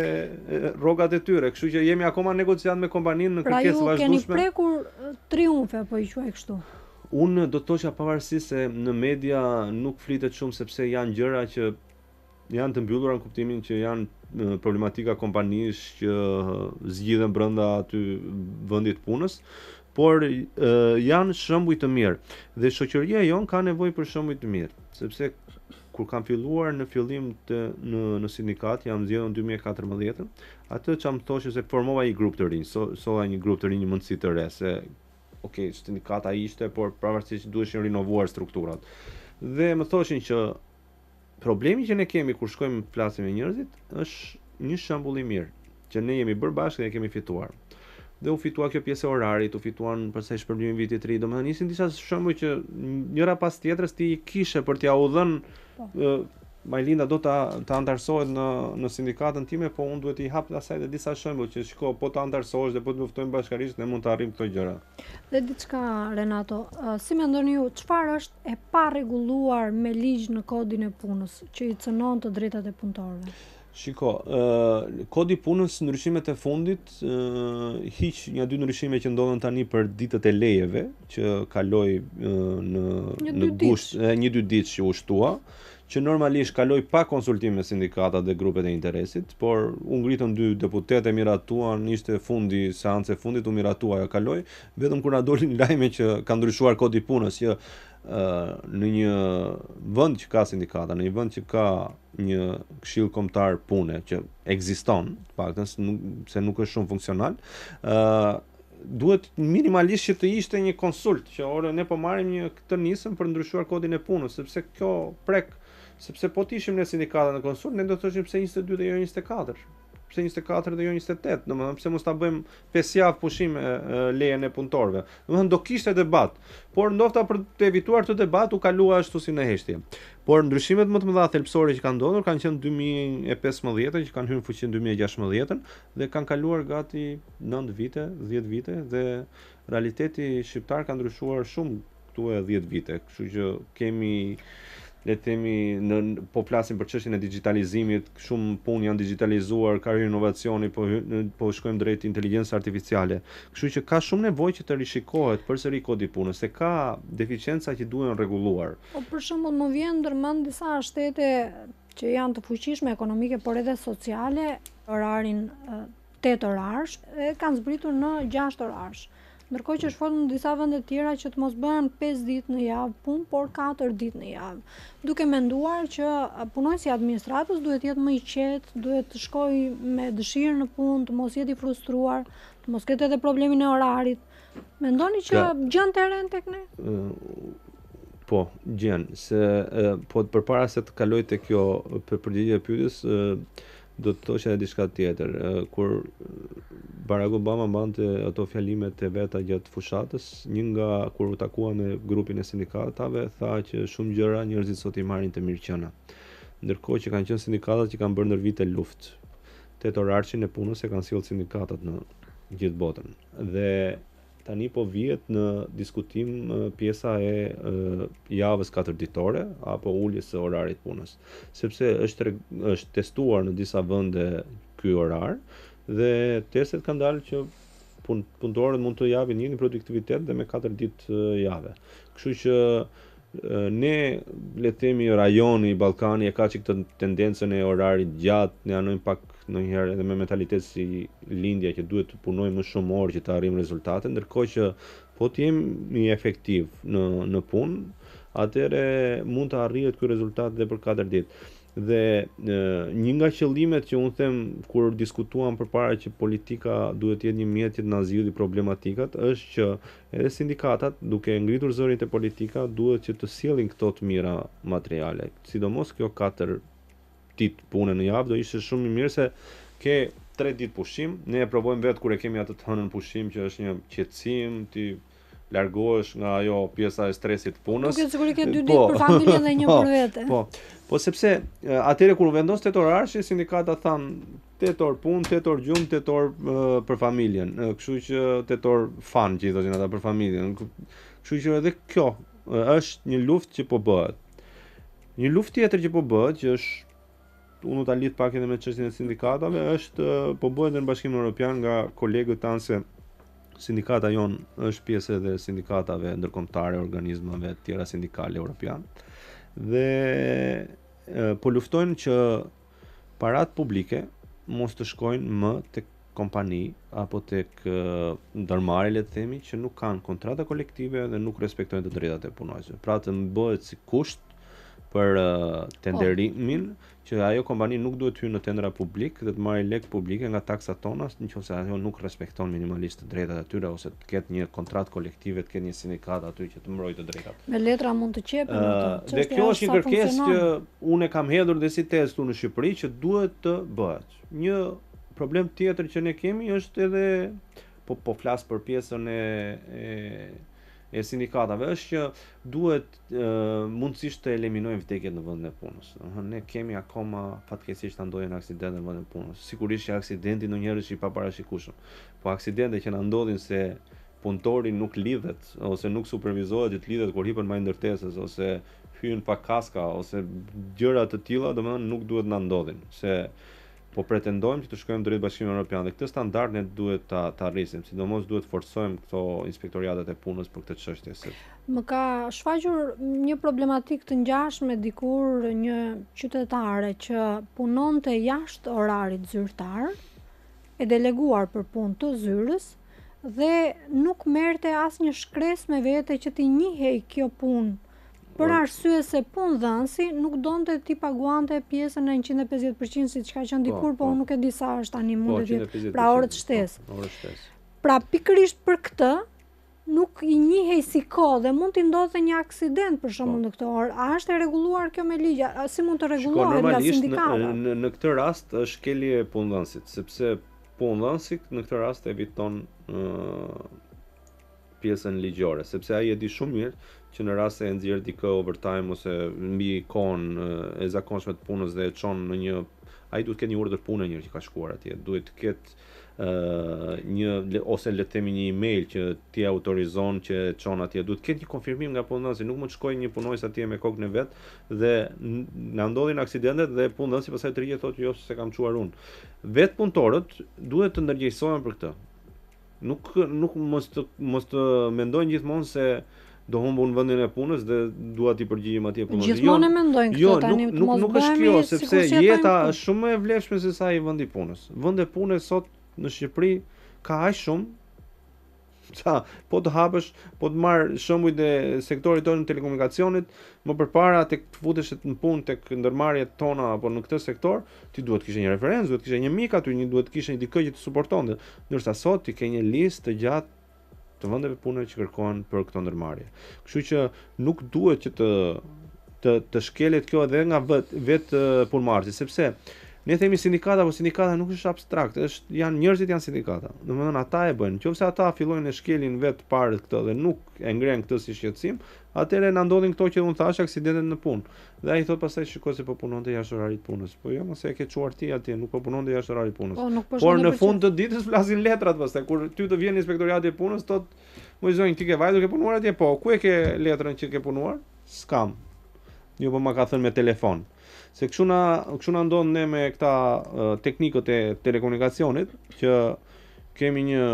[SPEAKER 2] rrogat e tyre, kështu që jemi akoma në negociat me kompaninë në
[SPEAKER 1] pra kërkesë vazhdueshme. Pra ju keni prekur triumfe, po i quaj kështu.
[SPEAKER 2] Unë do të thosha pavarësisht se në media nuk flitet shumë sepse janë gjëra që janë të mbyllura në kuptimin që janë problematika kompanish që zgjidhen brenda aty vendit të punës, por e, janë shembuj të mirë dhe shoqëria jonë ka nevojë për shembuj të mirë, sepse kur kam filluar në fillim të në në sindikatë, jam zgjedhur në 2014-ën, atë që më thoshin se formova një grup të rinj, so, solla një grup të rinj, një mendësi të re, se ok, sindikata ishte, por pavarësisht duheshin rinovuar strukturat. Dhe më thoshin që Problemi që ne kemi kur shkojmë flasim me njerëzit është një shembull i mirë që ne jemi bërë bashkë dhe e kemi fituar. Dhe u fitua kjo pjesë e orarit, u fituan pastaj shpërblimi i vitit të ri, domethënë ishin disa shembuj që njëra pas tjetrës ti i kishe për t'ia u dhënë po. Majlinda do ta të anëtarësohet në në sindikatën time, po unë duhet t'i jap asaj dhe disa shembuj që shiko, po të anëtarësohesh dhe po të luftojmë bashkarisht, ne mund të arrijmë këto gjëra.
[SPEAKER 1] Dhe diçka Renato, si mendoni ju, çfarë është e parregulluar me ligj në Kodin e Punës, që i cënon të drejtat e punëtorëve?
[SPEAKER 2] Shiko, ë Kodi i Punës ndryshimet e fundit ë hiq nja dy ndryshime që ndodhën tani për ditët e lejeve që kaloi në
[SPEAKER 1] një në
[SPEAKER 2] gusht, një dy ditë që u shtua, që normalisht kaloi pa konsultim me sindikatat dhe grupet e interesit, por u ngritën dy deputetë e miratuan, ishte fundi, seancë e fundit u miratua, ajo kaloi, vetëm kur na dolin lajme që ka ndryshuar kodi i punës, që në një vend që ka sindikata, në një vend që ka një këshill kombëtar pune që ekziston, të paktën se nuk, se nuk është shumë funksional, ë duhet minimalisht që të ishte një konsult që ore ne po marrim një këtë nisëm për ndryshuar kodin e punës, sepse kjo prek, sepse po të ishim ne sindikata në konsult, ne do të thoshim pse 22 dhe jo 24 pse 24 dhe jo 28, domethënë pse mos ta bëjmë 5 javë pushim lejen e punëtorëve. Domethënë do kishte debat, por ndofta për të evituar këtë debat u kalua ashtu si në heshtje. Por ndryshimet më të mëdha thelbësore që kanë ndodhur kanë qenë 2015 që kanë hyrë në fuqi në 2016 dhe kanë kaluar gati 9 vite, 10 vite dhe realiteti shqiptar ka ndryshuar shumë këtu e 10 vite, kështu që kemi le të themi në po flasim për çështjen e digjitalizimit, shumë punë janë digjitalizuar, ka hyrë inovacioni, po po shkojmë drejt inteligjencës artificiale. Kështu që ka shumë nevojë që të rishikohet përsëri kodi i punës, se ka deficienca që duhen rregulluar.
[SPEAKER 1] Po për shembull më vjen ndërmend disa shtete që janë të fuqishme ekonomike, por edhe sociale, orarin 8 orarësh e kanë zbritur në 6 orarësh. Ndërkohë që është folur në disa vende të tjera që të mos bëhen 5 ditë në javë punë, por 4 ditë në javë. Duke menduar që punonjësi i administratës duhet të jetë më i qetë, duhet të shkojë me dëshirë në punë, të mos jetë i frustruar, të mos ketë edhe problemin e orarit. Mendoni që gjen terren tek ne?
[SPEAKER 2] Po, gjen, se po përpara se të kaloj te kjo për përgjigje e pyetjes, do të thosha edhe diçka tjetër. Kur Barack Obama mbante ato fjalimet e veta gjatë fushatës, një nga kur u takua me grupin e sindikatave, tha që shumë gjëra njerëzit sot i marrin të mirëqena. Ndërkohë që kanë qenë sindikatat që kanë bërë ndër vite luftë. Tetë orarçin e punës e kanë sjellë sindikatat në gjithë botën. Dhe. tani po vihet në diskutim pjesa e javës katër ditore apo uljes së orarit punës, sepse është është testuar në disa vende ky orar dhe testet kanë dalë që pun, punëtorët mund të japin një produktivitet dhe me 4 ditë jave. Kështu që ne le të themi rajoni, Ballkani e ka çik këtë tendencën e orarit gjatë, ne anojmë pak ndonjëherë edhe me mentalitet si lindja që duhet të punojmë më shumë orë që të arrijmë rezultate, ndërkohë që po të jemi efektiv në në punë, atëherë mund të arrihet ky rezultat dhe për 4 ditë. Dhe një nga qëllimet që unë them kur diskutuam përpara që politika duhet të jetë një mjet që të na zgjidhë problematikat, është që edhe sindikatat duke ngritur zërin te politika duhet që të sjellin këto të mira materiale. Sidomos kjo 4 ditë pune në javë do ishte shumë i mirë se ke 3 ditë pushim, ne e provojmë vetë kur e kemi atë të hënën pushim që është një qetësim, ti largohesh nga ajo pjesa e stresit të
[SPEAKER 1] punës. Duket sikur i ke dy ditë po, për familjen dhe një po, për vete.
[SPEAKER 2] Po. Po sepse atëherë kur u vendos tetë orarëshi, sindikata thanë 8 orë punë, 8 orë gjumë, 8 orë për familjen. Kështu që 8 orë fun që i thoshin ata për familjen. Kështu që edhe kjo është një luftë që po bëhet. Një luftë tjetër që po bëhet, që është unë do ta lidh pak edhe me çështjen e sindikatave, është po bëhet në Bashkimin Evropian nga kolegët tanë se sindikata jonë është pjesë edhe sindikatave ndërkombëtare, organizmave të tjera sindikale europian. Dhe e, po luftojnë që paratë publike mos të shkojnë më tek kompani apo tek ndërmarrje le të themi që nuk kanë kontrata kolektive dhe nuk respektojnë të drejtat e punonjësve. Pra të bëhet si kusht për tenderimin po. që ajo kompani nuk duhet të hyjë në tendera publik dhe të marrë lekë publike nga taksat tona, nëse ajo nuk respekton minimalisht të drejtat e tyre ose të ketë një kontratë kolektive, të ketë një sindikatë aty që të mbrojë të
[SPEAKER 1] drejtat. Me letra mund të qepen
[SPEAKER 2] ato. Dhe kjo është një kërkesë që unë e kam hedhur dhe si tezë këtu në Shqipëri që duhet të bëhet. Një problem tjetër që ne kemi është edhe po po flas për pjesën e e e sindikatave është që duhet e, mundësisht të eliminojmë vdekjet në vendin e punës. Domethënë ne kemi akoma fatkeqësisht na ndodhin aksidente në vendin e punës. Sigurisht që aksidenti ndonjëherë është i paparashikueshëm. Po aksidente që na ndodhin se punëtori nuk lidhet ose nuk supervizohet që të lidhet kur hipën majë ndërtesës ose hyn pa kaska ose gjëra të tilla, domethënë nuk duhet na ndodhin, se po pretendojmë që të shkojmë drejt Bashkimit Evropian dhe këtë standard ne duhet ta ta rrisim, sidomos duhet të forcojmë këto inspektoriatet e punës për këtë çështje
[SPEAKER 1] se Më ka shfaqur një problematikë të ngjashme dikur një qytetare që punonte jashtë orarit zyrtar, e deleguar për punë të zyrës dhe nuk merrte asnjë shkresë me vete që t'i njihej kjo punë për arsye se punëdhënësi nuk donte t'i paguante pjesën e 150% siç ka qenë po, dikur, po, po unë nuk e di sa është tani, mund po, të jetë pra orët po, shtesë.
[SPEAKER 2] Orët shtesë.
[SPEAKER 1] Pra pikërisht për këtë nuk i njihej si kohë dhe mund t'i ndodhte një aksident për shembull po. në këtë orë. A është e rregulluar kjo me ligj? A si mund të rregullohet nga sindikata?
[SPEAKER 2] Në, në, në këtë rast është shkelje e punëdhënësit, sepse punëdhënësi në këtë rast eviton ë pjesën ligjore, sepse ai e di shumë mirë që në rast se e nxjerr dikë overtime ose mbi kohën e zakonshme të punës dhe e çon në një ai duhet të ketë një urdhër pune njëherë që ka shkuar atje, duhet të ketë ë një ose le të themi një email që ti autorizon që e çon atje, duhet të ketë një konfirmim nga punëdhënësi, nuk mund të shkojë një punonjës atje me kokën e vet dhe na ndodhin aksidentet dhe punëdhënësi pastaj tërhiqet thotë jo s'e kam çuar unë. Vetë punëtorët duhet të ndërgjegjësohen për këtë. Nuk nuk mos të mos të mendojnë gjithmonë se do humb unë vendin e punës dhe dua t'i përgjigjem atje
[SPEAKER 1] punës. Gjithmonë jo, e mendojnë këtë jo,
[SPEAKER 2] tani, nuk, nuk, nuk është kjo, sepse jeta është shumë më e vlefshme se sa ai vendi i punës. Vende pune sot në Shqipëri ka aq shumë sa po të hapësh, po të marr shembujt e sektorit tonë të telekomunikacionit, më përpara tek të futesh në punë tek ndërmarrjet tona apo në këtë sektor, ti duhet të kishe një referencë, duhet të kishe një mik aty, një duhet të kishe një dikë që të suportonte. Ndërsa sot ti ke një listë të gjatë të vendeve pune që kërkohen për këto ndërmarrje. Kështu që nuk duhet që të të të shkelet kjo edhe nga vet vet punëmarrësi, sepse Ne themi sindikata, po sindikata nuk është abstrakt, është janë njerëzit janë sindikata. Domethënë ata e bëjnë. Nëse ata fillojnë e shkelin vetë parët këtë dhe nuk e ngrenë këtë si shqetësim, atëherë na ndodhin këto që unë thashë aksidentet në punë. Dhe ai thotë pastaj shiko se po punonte jashtë orarit të punës. Po jo, mos e ke çuar ti atje, nuk po punonte jashtë orarit të punës.
[SPEAKER 1] Po, nuk po
[SPEAKER 2] Por në fund të ditës flasin letrat pastaj kur ty të vjen inspektoriati i punës thotë, "Moj zonjë, ti ke vajtur ke punuar atje?" Po, ku e ke letrën që ke punuar? S'kam. Jo, po ma ka thënë me telefon. Se kështu na kështu na ndodh ne me këta teknikët e telekomunikacionit që kemi një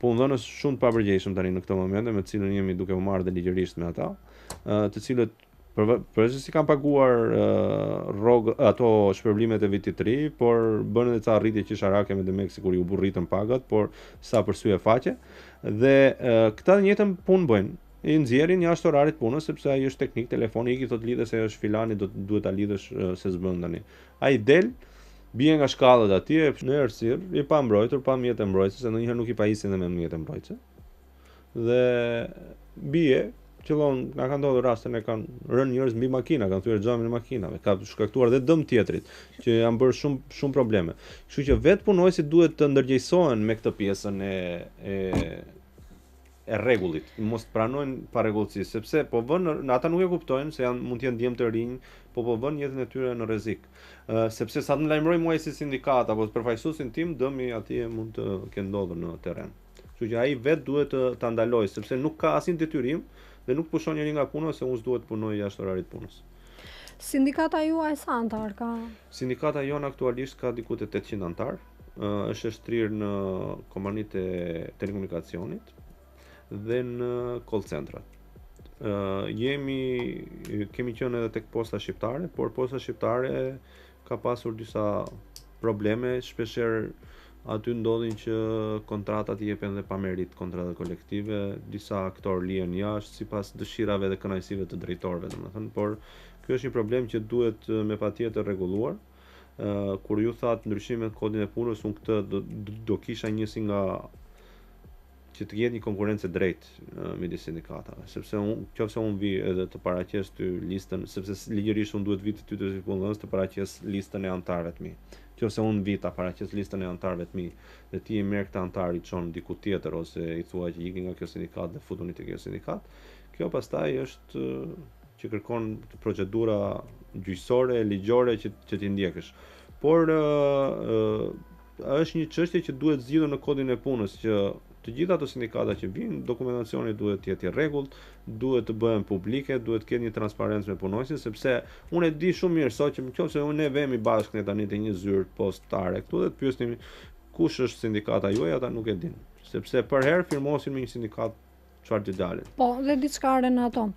[SPEAKER 2] punëdhënës shumë të papërgjegjshëm tani në këto momente me të cilën jemi duke u marrë dhe ligjërisht me ata, të cilët për përveç se s'i kanë paguar rrog ato shpërblimet e vitit të ri, por bënë edhe ca rritje qesharake me demek sikur iu rritën pagat, por sa për sy e faqe. Dhe këta të njëjtën punë bëjnë I nxjerrin jashtë orarit të punës sepse ai është teknik telefoni ik i thotë lidhe se është filani do duhet ta lidhësh se s'bën tani. Ai del bie nga shkallët atje në errësirë, i pambrojtur, pa mjete mbrojtëse, se ndonjëherë nuk i pajisin dhe me mjete mbrojtëse. Dhe bie, qëllon, na ka ndodhur raste ne kanë rënë njerëz mbi makina, kanë thyer xhamin e makinave, ka shkaktuar dhe dëm tjetrit, që janë bërë shumë shumë probleme. Kështu që vetë punonjësit duhet të ndërgjegjësohen me këtë pjesën e e e rregullit, mos të pranojnë parregullsi, sepse po vënë në ata nuk e kuptojnë se janë mund të jenë djem të rinj, po po vënë jetën e tyre në rrezik. Ë sepse sa të më lajmërojë mua si sindikatë apo përfaqësuesin tim, dëmi atje mund të ketë ndodhur në terren. Kështu që ai vetë duhet të ta ndalojë, sepse nuk ka asnjë detyrim dhe nuk pushon njeri nga puna se unë s'duhet të punoj jashtë orarit të punës.
[SPEAKER 1] Sindikata juaj sa anëtarë ka?
[SPEAKER 2] Sindikata jonë aktualisht ka diku te 800 anëtarë. Është e shtrirë në kompanitë e telekomunikacionit dhe në call centrat. Ë jemi kemi qenë edhe tek Posta Shqiptare, por Posta Shqiptare ka pasur disa probleme, shpeshherë aty ndodhin që kontratat jepen dhe pa meritë, kontratat kolektive, disa aktorë lihen jashtë sipas dëshirave dhe kënaqësive të drejtorëve, domethënë, por ky është një problem që duhet me patjetër rregulluar. Kur ju thatë ndryshime në kodin e punës, unë këtë do, do kisha një si nga që të jetë një konkurrencë e drejtë midis sindikatave, sepse unë qofse unë vi edhe të paraqes ty listën, sepse ligjërisht unë duhet vi te ty të si punëdhënës të paraqes listën e anëtarëve të mi. Qofse unë vi ta paraqes listën e anëtarëve të mi dhe ti i merr këta anëtarë i çon diku tjetër ose i thua që ikni nga kjo sindikatë dhe futuni te kjo sindikatë, kjo pastaj është që kërkon procedura gjyqësore, ligjore që që t'i ndjekësh. Por ë është një çështje që duhet zgjidhur në kodin e punës që të gjitha ato sindikata që vijnë, dokumentacioni duhet të jetë i rregullt, duhet të bëhen publike, duhet të ketë një transparencë me punonjësit, sepse unë e di shumë mirë sot që nëse unë ne vemi bashkë ne tani te një zyrë postare këtu dhe të pyesim kush është sindikata juaj, ata nuk e dinë, sepse përherë firmosin me një sindikatë çfarë t'i
[SPEAKER 1] dalin. Po, dhe diçka Renato.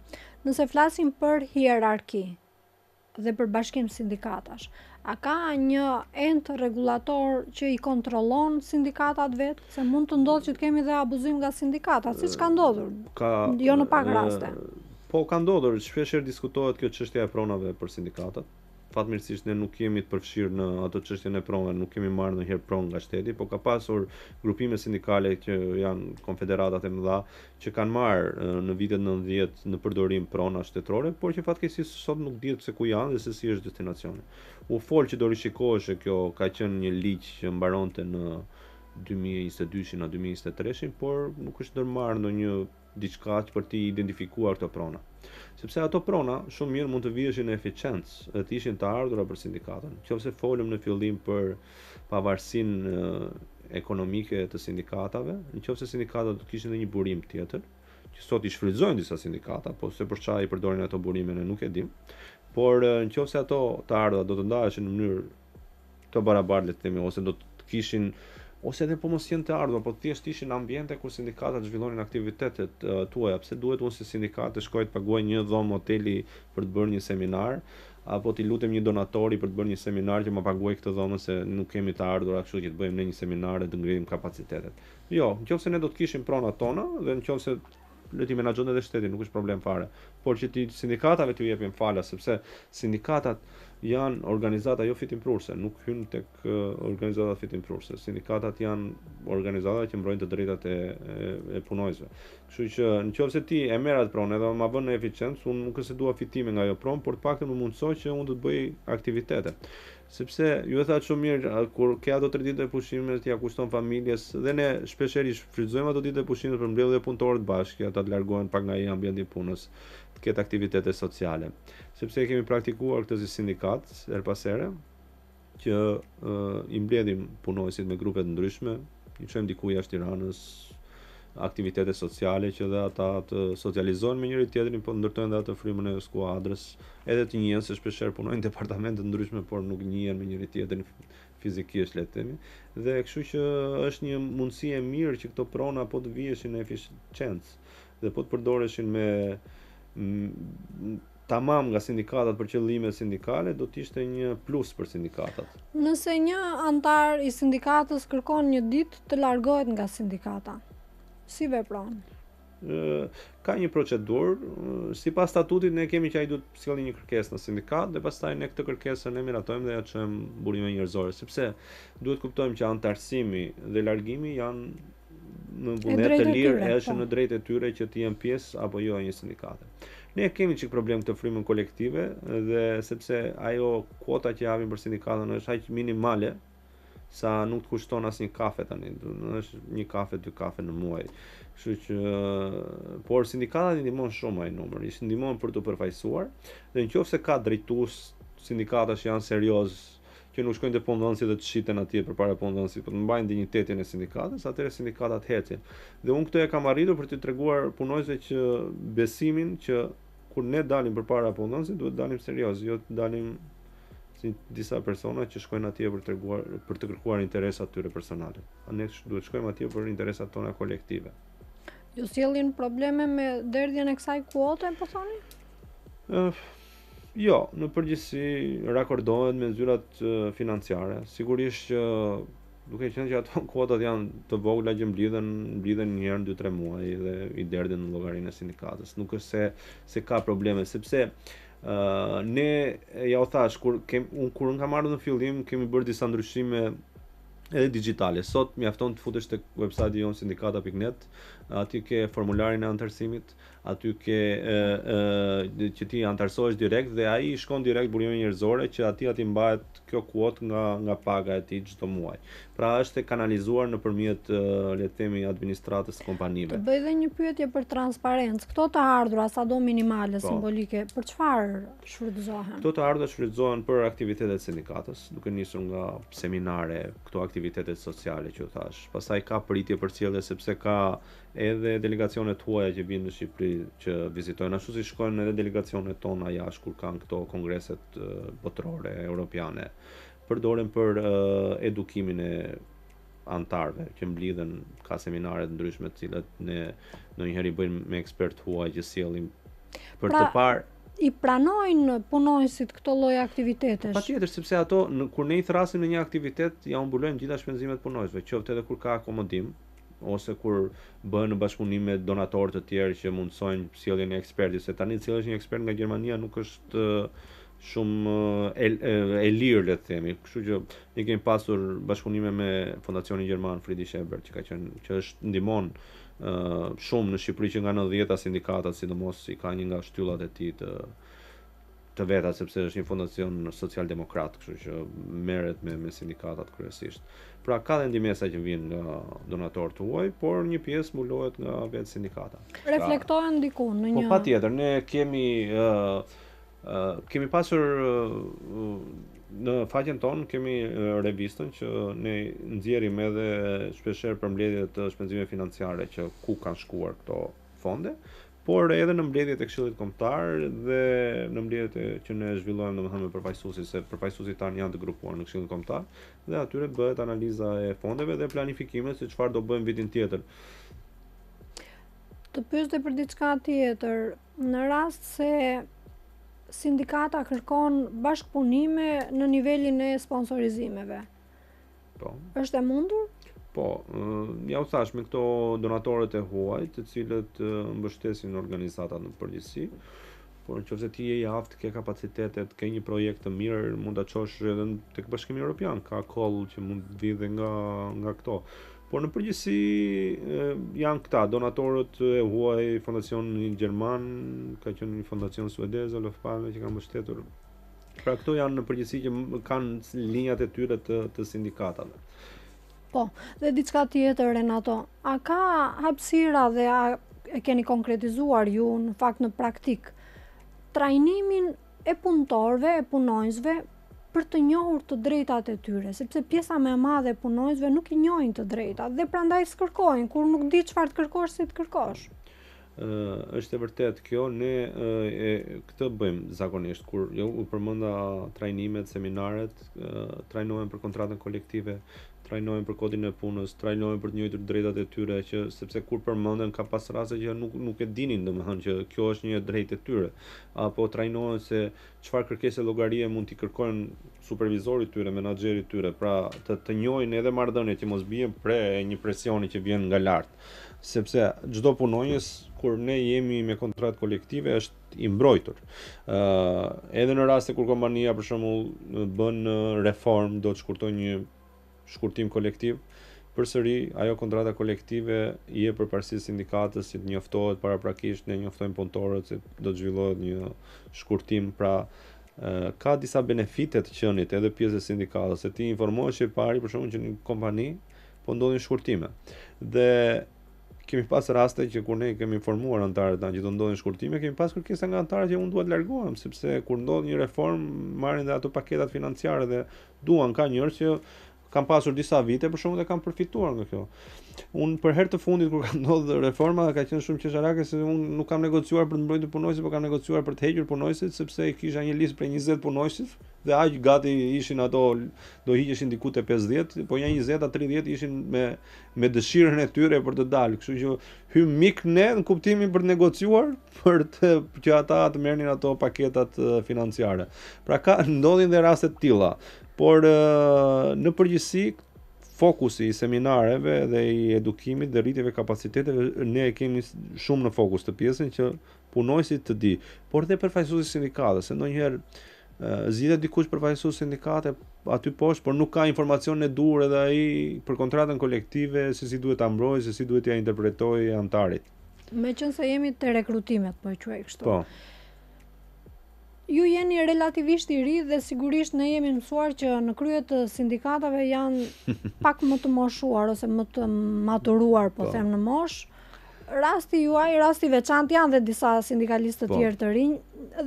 [SPEAKER 1] Nëse flasim për hierarki dhe për bashkim sindikatash, a ka një ent rregullator që i kontrollon sindikatat vetë? Se mund të ndodhë që të kemi dhe abuzim nga sindikatat, siç ka ndodhur, ka, jo në pak raste.
[SPEAKER 2] Po, ka ndodhur, shpeshherë diskutohet kjo çështja e pronave për sindikatat. Fatmirësisht ne nuk jemi të përfshirë në atë çështjen e pronave, nuk kemi marrë ndonjëherë pronë nga shteti, po ka pasur grupime sindikale që janë konfederatat e mëdha që kanë marrë në vitet 90 në përdorim prona shtetërore, por që fatkeqësisht sot nuk dihet se ku janë dhe se si është destinacioni. U fol që do rishikoheshe kjo, ka qenë një ligj që mbaronte në 2022-shin a 2023-shin, por nuk është ndërmarrë ndonjë diçka për t'i identifikuar këto prona. Sepse ato prona shumë mirë mund të viheshin në eficiencë dhe të ishin të ardhura për sindikatën. Qofse folëm në fillim për pavarësinë ekonomike të sindikatave, në qoftë se sindikatat do të kishin edhe një burim tjetër, që sot i shfrytëzojnë disa sindikata, po se për çfarë i përdorin ato burime ne nuk e dim. Por në qoftë se ato të ardhura do të ndaheshin në mënyrë të barabartë le të themi ose do të kishin ose edhe po mos jenë të ardhura, po thjesht ishin ambiente ku sindikatat zhvillonin aktivitetet uh, tuaja. Pse duhet unë si sindikatë të shkoj të paguaj një dhomë hoteli për të bërë një seminar, apo t'i lutem një donatori për të bërë një seminar që ma paguaj këtë dhomën se nuk kemi të ardhura, kështu që të bëjmë ne një seminar dhe të ngritim kapacitetet. Jo, nëse ne do të kishim pronat tona dhe nëse le t'i menaxhonte edhe shteti, nuk është problem fare. Por që ti sindikatave t'ju jepin falas, sepse sindikatat janë organizata jo fitimprurëse, nuk hyn tek organizatat fitimprurëse. Sindikatat janë organizata që mbrojnë të drejtat e, e, e punonjësve. Kështu që në qoftë se ti e merr atë pronë edhe ma vën në eficiencë, unë nuk është se dua fitime nga ajo pronë, por të paktën më mundëso që unë të bëj aktivitete. Sepse ju e thatë shumë mirë, kur ke ato 3 ditë e pushimit, ia kushton familjes dhe ne shpeshherë i shfrytëzojmë ato ditë e pushimit për mbledhur dhe punëtorët bashkë, që ata të largohen pak nga ai ambient i punës, të ketë aktivitete sociale. Sepse e kemi praktikuar këtë si sindikatë herë pas here, që uh, i mbledhim punonjësit me grupe të ndryshme, i çojmë diku jashtë Tiranës, aktivitete sociale që dhe ata të socializohen me njëri tjetrin, po ndërtojnë dhe atë frymën e skuadrës, edhe të njihen se shpeshherë punojnë në departamente të ndryshme, por nuk njihen me njëri tjetrin fizikisht le të themi. Dhe kështu që është një mundësi e mirë që këto prona po të viheshin në eficiencë dhe po të përdoreshin me tamam nga sindikatat për qëllime sindikale do të ishte një plus për
[SPEAKER 1] sindikatat. Nëse një anëtar i sindikatës kërkon një ditë të largohet nga sindikata, si vepron?
[SPEAKER 2] Ka një procedurë, sipas statutit ne kemi që ai duhet të sjellë një kërkesë në sindikatë dhe pastaj ne këtë kërkesë ne miratojmë dhe ja çojmë burimeve njerëzore, sepse duhet kuptojmë që anëtarësimi dhe largimi janë në vullnet të lirë e është po. në drejtë e tyre që të jenë pjesë apo jo e një sindikate. Ne kemi çik problem këtë frymën kolektive dhe sepse ajo kuota që japim për sindikatën është aq minimale sa nuk të kushton asnjë kafe tani, do është një kafe, dy kafe në muaj. Kështu që por sindikatat i ndihmon shumë ai numër, i ndihmon për të përfaqësuar dhe nëse ka drejtues sindikatash që janë serioz që nuk shkojnë te punëdhënësi dhe të shiten atje përpara punëdhënësit, por të mbajnë dinjitetin e sindikatës, atëherë sindikatat ecin. Dhe unë këtë e kam arritur për t'i treguar punonjësve që besimin që kur ne dalim përpara punëdhënësit duhet të dalim serioz, jo të dalim si disa persona që shkojnë atje për të treguar për të kërkuar interesat e tyre personale. A ne duhet të shkojmë atje për interesat tona kolektive.
[SPEAKER 1] Ju sjellin probleme me derdhjen e kësaj kuote, po thoni?
[SPEAKER 2] Ëh, Jo, në përgjithësi rakordohet me zyrat financiare. Sigurisht që duke qenë që ato kuotat janë të vogla që mblidhen, mblidhen një herë në 2-3 muaj dhe i derdhen në llogarinë e sindikatës. Nuk është se se ka probleme, sepse uh, ne ja u thash kur kem un kur un kam ardhur në fillim kemi bërë disa ndryshime edhe digjitale. Sot mjafton të futesh tek website-i jonë sindikata.net, aty ke formularin e anëtarësimit, aty ke e, e, që ti anëtarësohesh direkt dhe ai shkon direkt burimeve njerëzore që aty aty mbahet kjo kuotë nga nga paga e tij çdo muaj. Pra është e kanalizuar nëpërmjet le të themi administratës së
[SPEAKER 1] kompanive. Të bëj dhe një pyetje për transparencë. Këto të ardhura sado minimale, po. simbolike, për çfarë shfrytëzohen?
[SPEAKER 2] Këto të ardhura shfrytëzohen për aktivitetet e sindikatës, duke nisur nga seminare, këto aktivitetet sociale që u thash. Pastaj ka pritje përcjellje sepse ka edhe delegacione të huaja që vijnë në Shqipëri që vizitojnë, ashtu si shkojnë edhe delegacionet tona jashtë kur kanë këto kongreset botërore, europiane. Përdoren për uh, edukimin e anëtarëve që mblidhen ka seminare të ndryshme të cilat ne ndonjëherë i bëjmë me ekspertë të huaj që sjellim për pra, të parë
[SPEAKER 1] i pranojnë punonjësit këto lloj aktivitetesh?
[SPEAKER 2] Patjetër, sepse ato në, kur ne i thrasim në një aktivitet, ja u mbulojmë gjitha shpenzimet punonjësve, qoftë edhe kur ka akomodim, ose kur bëhen në bashkëpunim me donatorë të tjerë që mundësojnë sjelljen e ekspertit, se tani të sjellësh një ekspert nga Gjermania nuk është shumë e, e, e lirë le të themi. Kështu që ne kemi pasur bashkëpunime me Fondacionin Gjerman Friedrich Ebert që ka qenë që është ndihmon uh, shumë në Shqipëri që nga 90-ta sindikatat sidomos i ka një nga shtyllat e tij të të veta sepse është një fondacion social-demokrat, kështu që merret me me sindikatat kryesisht. Pra ka dhe ndihmesa që vijnë nga donatorë të huaj, por një pjesë mbulohet nga vetë sindikata.
[SPEAKER 1] Reflektohen diku në
[SPEAKER 2] po, një Po patjetër, ne kemi ë uh, uh, kemi pasur uh, në faqen tonë kemi revistën që ne nxjerrim edhe shpeshherë përmbledhje të shpenzimeve financiare që ku kanë shkuar këto fonde, por edhe në mbledhjet e Këshillit Kombëtar dhe në mbledhjet e, që ne zhvillojmë domethënë me përfaqësuesit, se përfaqësuesit tanë janë të grupuar në Këshillin Kombëtar dhe atyre bëhet analiza e fondeve dhe planifikimet se çfarë do bëjmë vitin tjetër.
[SPEAKER 1] Të pyes dhe për diçka tjetër, në rast se sindikata kërkon bashkëpunime në nivelin e sponsorizimeve.
[SPEAKER 2] Po.
[SPEAKER 1] Është e mundur?
[SPEAKER 2] Po, ja u thash me këto donatorët e huaj, të cilët mbështesin organizatat në përgjithësi, por në qoftë se ti je i aftë, ke kapacitetet, ke një projekt të mirë, mund ta çosh edhe tek Bashkimi Evropian, ka call që mund të vijë dhe nga nga këto. Por në përgjithësi janë këta donatorët e huaj, fondacioni gjerman, ka qenë një fondacion suedez, Olof Palme që ka mbështetur. Pra këto janë në përgjithësi që kanë linjat e tyre të të sindikatave.
[SPEAKER 1] Po, dhe diçka tjetër Renato, a ka hapësira dhe a e keni konkretizuar ju në fakt në praktikë trajnimin e punëtorëve, e punonjësve për të njohur të drejtat e tyre, sepse pjesa më e madhe e punonjësve nuk i njohin të drejtat dhe prandaj s'kërkojnë, kur nuk di çfarë të kërkosh, si të kërkosh.
[SPEAKER 2] Ë është e vërtetë kjo, ne e, këtë bëjmë zakonisht kur jo u përmenda trajnimet, seminaret, trajnohen për kontratën kolektive, trajnohen për kodin e punës, trajnohen për të njohur të drejtat e tyre që sepse kur përmenden ka pas raste që nuk nuk e dinin domethënë që kjo është një e drejtë e tyre apo trajnohen se çfarë kërkese llogarie mund t'i kërkojnë supervizorit tyre, menaxherit tyre, pra të të njohin edhe marrëdhëniet që mos bien pre e një presioni që vjen nga lart. Sepse çdo punonjës kur ne jemi me kontratë kolektive është i mbrojtur. Ë uh, edhe në raste kur kompania për shembull bën reformë, do të shkurtojë një shkurtim kolektiv, përsëri ajo kontrata kolektive i jep përparësi sindikatës që të njoftohet paraprakisht, ne njoftojmë punëtorët se do të zhvillohet një shkurtim, pra ka disa benefite të qenit edhe pjesë e sindikatës, se ti informohesh i pari për shembull që në kompani po ndodhin shkurtime. Dhe kemi pas raste që kur ne kemi informuar anëtarët tanë që do ndodhin shkurtime, kemi pas kërkesa nga anëtarët që unë dua të largohem, sepse kur ndodh një reformë marrin dhe ato paketat financiare dhe duan ka njerëz që kanë pasur disa vite për shembull dhe kanë përfituar nga kjo. Unë për herë të fundit kur ka ndodhur reforma ka qenë shumë qesharake se unë nuk kam negociuar për të mbrojtur punonjësit, por kam negociuar për të hequr punonjësit sepse kisha një listë prej 20 punonjësish dhe aq gati ishin ato do hiqeshin diku te 50, po nja 20 a 30 ishin me me dëshirën e tyre për të dalë, kështu që hym mik ne në kuptimin për të negociuar për të që ata të merrnin ato paketat financiare. Pra ka ndodhin dhe raste të tilla, por në përgjithësi fokusi i seminareve dhe i edukimit dhe rritjeve kapaciteteve ne e kemi shumë në fokus të pjesën që punonjësit të di, por dhe përfaqësuesi i sindikatës, se ndonjëherë zgjidhet dikush përfaqësues sindikate aty poshtë, por nuk ka informacionin e duhur edhe ai për kontratën kolektive, se si duhet ta mbrojë, se si duhet t'ia interpretojë anëtarit.
[SPEAKER 1] Meqenëse jemi te rekrutimet, po e quaj kështu.
[SPEAKER 2] Po.
[SPEAKER 1] Ju jeni relativisht i ri dhe sigurisht ne jemi mësuar që në krye të sindikatave janë pak më të moshuar ose më të maturuar, po, po. them në moshë. Rasti juaj, rasti i veçantë janë dhe disa sindikalistë të po. tjerë të rinj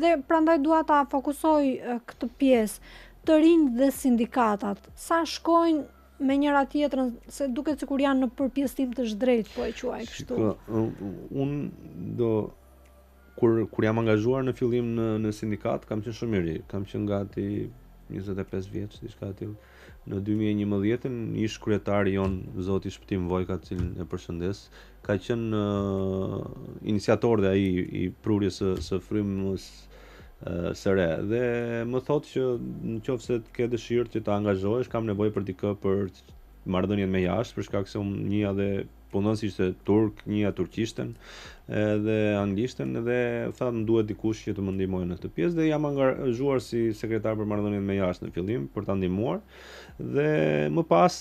[SPEAKER 1] dhe prandaj dua ta fokusoj këtë pjesë të rinj dhe sindikatat. Sa shkojnë me njëra tjetrën, se duket sikur janë në përpjesëtim të zhdrejtë, po e quaj
[SPEAKER 2] kështu. Shiko, unë do kur kur jam angazhuar në fillim në në sindikatë, kam qenë shumë i ri, kam qenë gati 25 vjeç, diçka e tillë. Në 2011-ën ish kryetari jonë, zoti Shpëtim Vojka, të cilin e përshëndes, ka qenë uh, iniciator dhe ai i prurjes së, së frymës uh, së re dhe më thotë që në qoftë se ke dëshirë që të angazhohesh, kam nevojë për dikë për marrëdhëniet me jashtë, për shkak se unë njihja dhe punonjësi ishte turk, njihja turqishten edhe anglishten dhe tha më duhet dikush që të më ndihmojë në këtë pjesë dhe jam angazhuar si sekretar për marrëdhëniet me jashtë në fillim për ta ndihmuar dhe më pas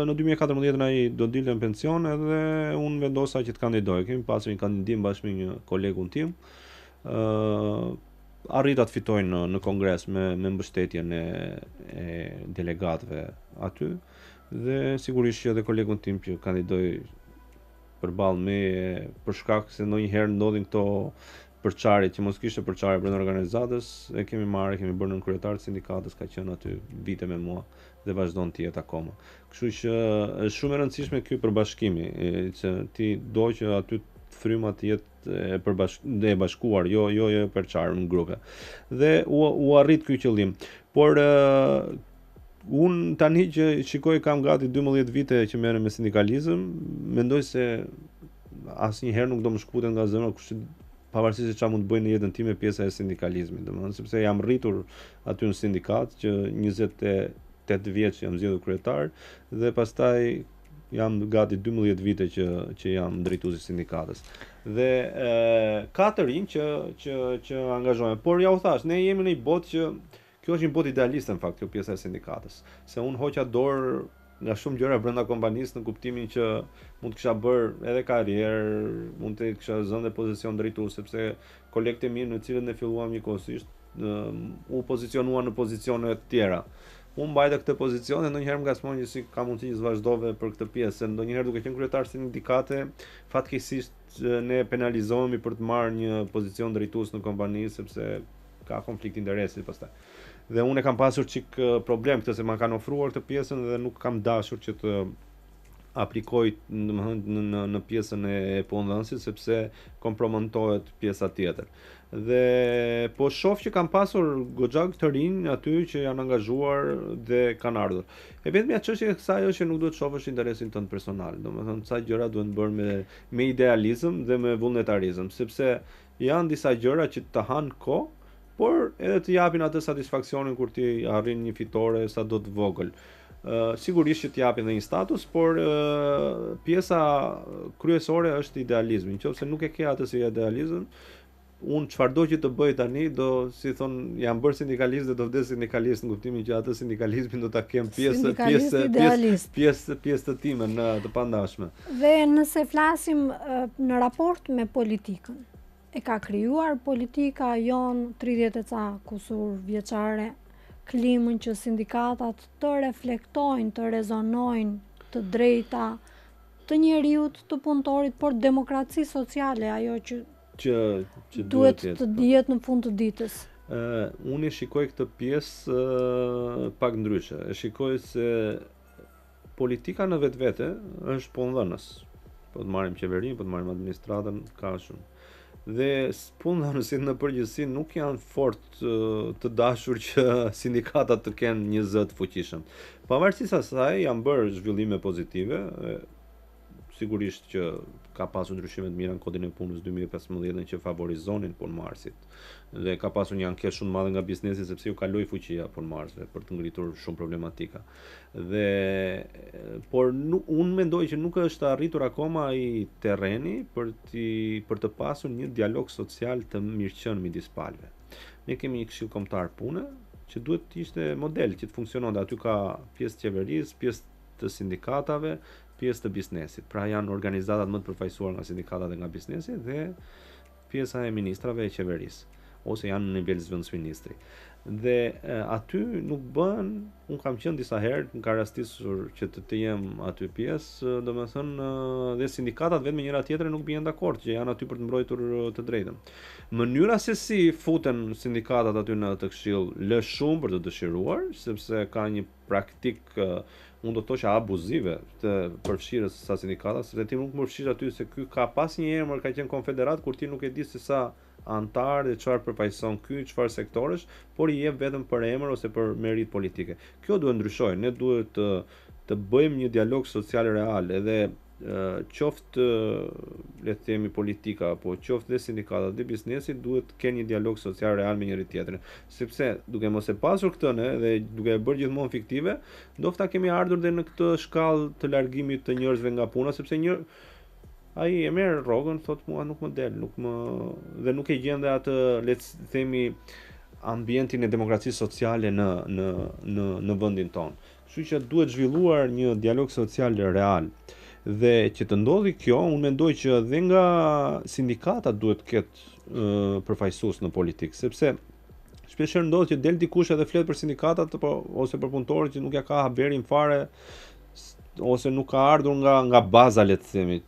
[SPEAKER 2] në 2014 ai do dilte në pension edhe unë vendosa që të kandidoj. Kemi pasur një kandidim bashkë me një kolegun tim. ë uh, arrita të fitoj në në kongres me me mbështetjen e e delegatëve aty Dhe sigurisht që edhe kolegun tim që kandidoi përballë meje për shkak se ndonjëherë ndodhin këto përçarje që mos kishte përçarje brenda organizatës, e kemi marrë, e kemi bërë nënkryetar të sindikatës, ka qenë aty vite me mua dhe vazhdon të jetë akoma. Kështu që është shumë e rëndësishme ky përbashkimi, që ti do që aty fryma të jetë e përbash e bashkuar, jo jo jo e përçarë në grupe. Dhe u u arrit ky qëllim. Por Unë tani që shikoj kam gati 12 vite që merrem me sindikalizëm, mendoj se asnjëherë nuk do më shkputet nga zemra kush pavarësisht se çfarë mund të bëj në jetën time pjesa e sindikalizmit, domethënë sepse jam rritur aty në sindikatë që 28 vjeç jam zgjedhur kryetar dhe pastaj jam gati 12 vite që që jam drejtues i sindikatës. Dhe e, ka të rinj që që që angazhohen, por ja u thashë, ne jemi në një botë që Kjo është një botë idealiste në fakt kjo pjesa e sindikatës, se unë hoqa dorë nga shumë gjëra brenda kompanisë në kuptimin që mund të kisha bërë edhe karrierë, mund të kisha zënë dhe pozicion drejtues sepse kolegët e mi me të cilët ne filluam njëkohësisht u pozicionuan në pozicione të tjera. Unë mbajta këtë pozicion dhe ndonjëherë më ngacmon që si ka mundësi që s'vazhdove për këtë pjesë, se ndonjëherë duke qenë kryetar sindikate, fatkeqësisht ne penalizohemi për të marrë një pozicion drejtues në kompani sepse ka konflikt interesi pastaj. Dhe unë e kam pasur çik problem këtë se ma kanë ofruar këtë pjesën dhe nuk kam dashur që të aplikoj domethënë në në në pjesën e punëdhënësit sepse kompromentohet pjesa tjetër. Dhe po shoh që kam pasur goxha të rinj aty që janë angazhuar dhe kanë ardhur. E vetmja çështje e kësaj është që nuk duhet të shohësh interesin tënd personal. Domethënë ca gjëra duhen bërë me me idealizëm dhe me vullnetarizëm, sepse janë disa gjëra që të hanë kohë, por edhe të japin atë satisfaksionin kur ti arrin një fitore sado të vogël. Uh, sigurisht që të japin dhe një status, por uh, pjesa kryesore është idealizmi. Nëse nuk e ke atë si idealizëm, unë çfarëdo që të bëj tani do si thon jam bërë sindikalist dhe do vdes sindikalist në kuptimin që atë sindikalizmin do ta kem pjesë pjesë pjesë pjesë pjesë të time në të pandashme.
[SPEAKER 1] Dhe nëse flasim në raport me politikën, e ka krijuar politika jonë 30 e ca kusur vjeçare klimën që sindikatat të reflektojnë, të rezonojnë të drejta të njeriut, të punëtorit, por demokraci sociale, ajo që
[SPEAKER 2] që
[SPEAKER 1] që duhet të jetë, po. jetë në fund të ditës.
[SPEAKER 2] Ë uh, unë e shikoj këtë pjesë uh, pak ndryshe. E shikoj se politika në vetvete është punëdhënës. Po të marrim qeverinë, po të marrim administratën, ka shumë. Dhe punëdhënësit në përgjithësi nuk janë fort të dashur që sindikatat të kenë një zë të fuqishëm. Pavarësisht asaj janë bërë zhvillime pozitive, sigurisht që ka pasur ndryshime të mira në kodin e punës 2015 që favorizonin punëmarrësit. Dhe ka pasur një ankesë shumë të madhe nga biznesi sepse ju kaloi fuqia punëmarrësve për të ngritur shumë problematika. Dhe por nuk unë mendoj që nuk është arritur akoma ai terreni për të për të pasur një dialog social të mirëqenë midis palëve. Ne kemi një këshill kombëtar pune që duhet të ishte model që të funksiononte. Aty ka pjesë të qeverisë, pjesë të sindikatave, pjesë të biznesit. Pra janë organizatat më të përfaqësuar nga sindikatat dhe nga biznesi dhe pjesa e ministrave e qeverisë ose janë në nivel zëvendësministri. Dhe e, aty nuk bën, unë kam qenë disa herë, më ka rastisur që të, të jem aty pjesë, domethënë dhe sindikatat vetë me njëra tjetrën nuk bien dakord që janë aty për të mbrojtur të drejtën. Mënyra se si futen sindikatat aty në atë këshill lë shumë për të dëshiruar, sepse ka një praktikë unë do të thosha abuzive të përfshirjes së sindikatave, sepse ti nuk më përfshish aty se ky ka pas një emër, ka qenë konfederat kur ti nuk e di se sa anëtar dhe çfarë përfaqëson ky, çfarë sektorësh, por i jep vetëm për emër ose për meritë politike. Kjo duhet ndryshojë, ne duhet të të bëjmë një dialog social real, edhe qoftë le të themi politika apo qoftë dhe sindikatat dhe biznesi duhet të kenë një dialog social real me njëri tjetrin, sepse duke mos e pasur këtë ne dhe duke e bërë gjithmonë fiktive, ndofta kemi ardhur dhe në këtë shkallë të largimit të njerëzve nga puna, sepse një ai e merr rrogën, thotë mua nuk më del, nuk më dhe nuk e gjen dhe atë le të themi ambientin e demokracisë sociale në në në në vendin tonë. Kështu që duhet zhvilluar një dialog social real. Dhe që të ndodhi kjo, unë mendoj që dhe nga sindikata duhet të ketë përfaqësues në politikë, sepse shpeshherë ndodh që del dikush edhe flet për sindikatat apo ose për punëtorët që nuk ja ka haberin fare ose nuk ka ardhur nga nga baza le të themi,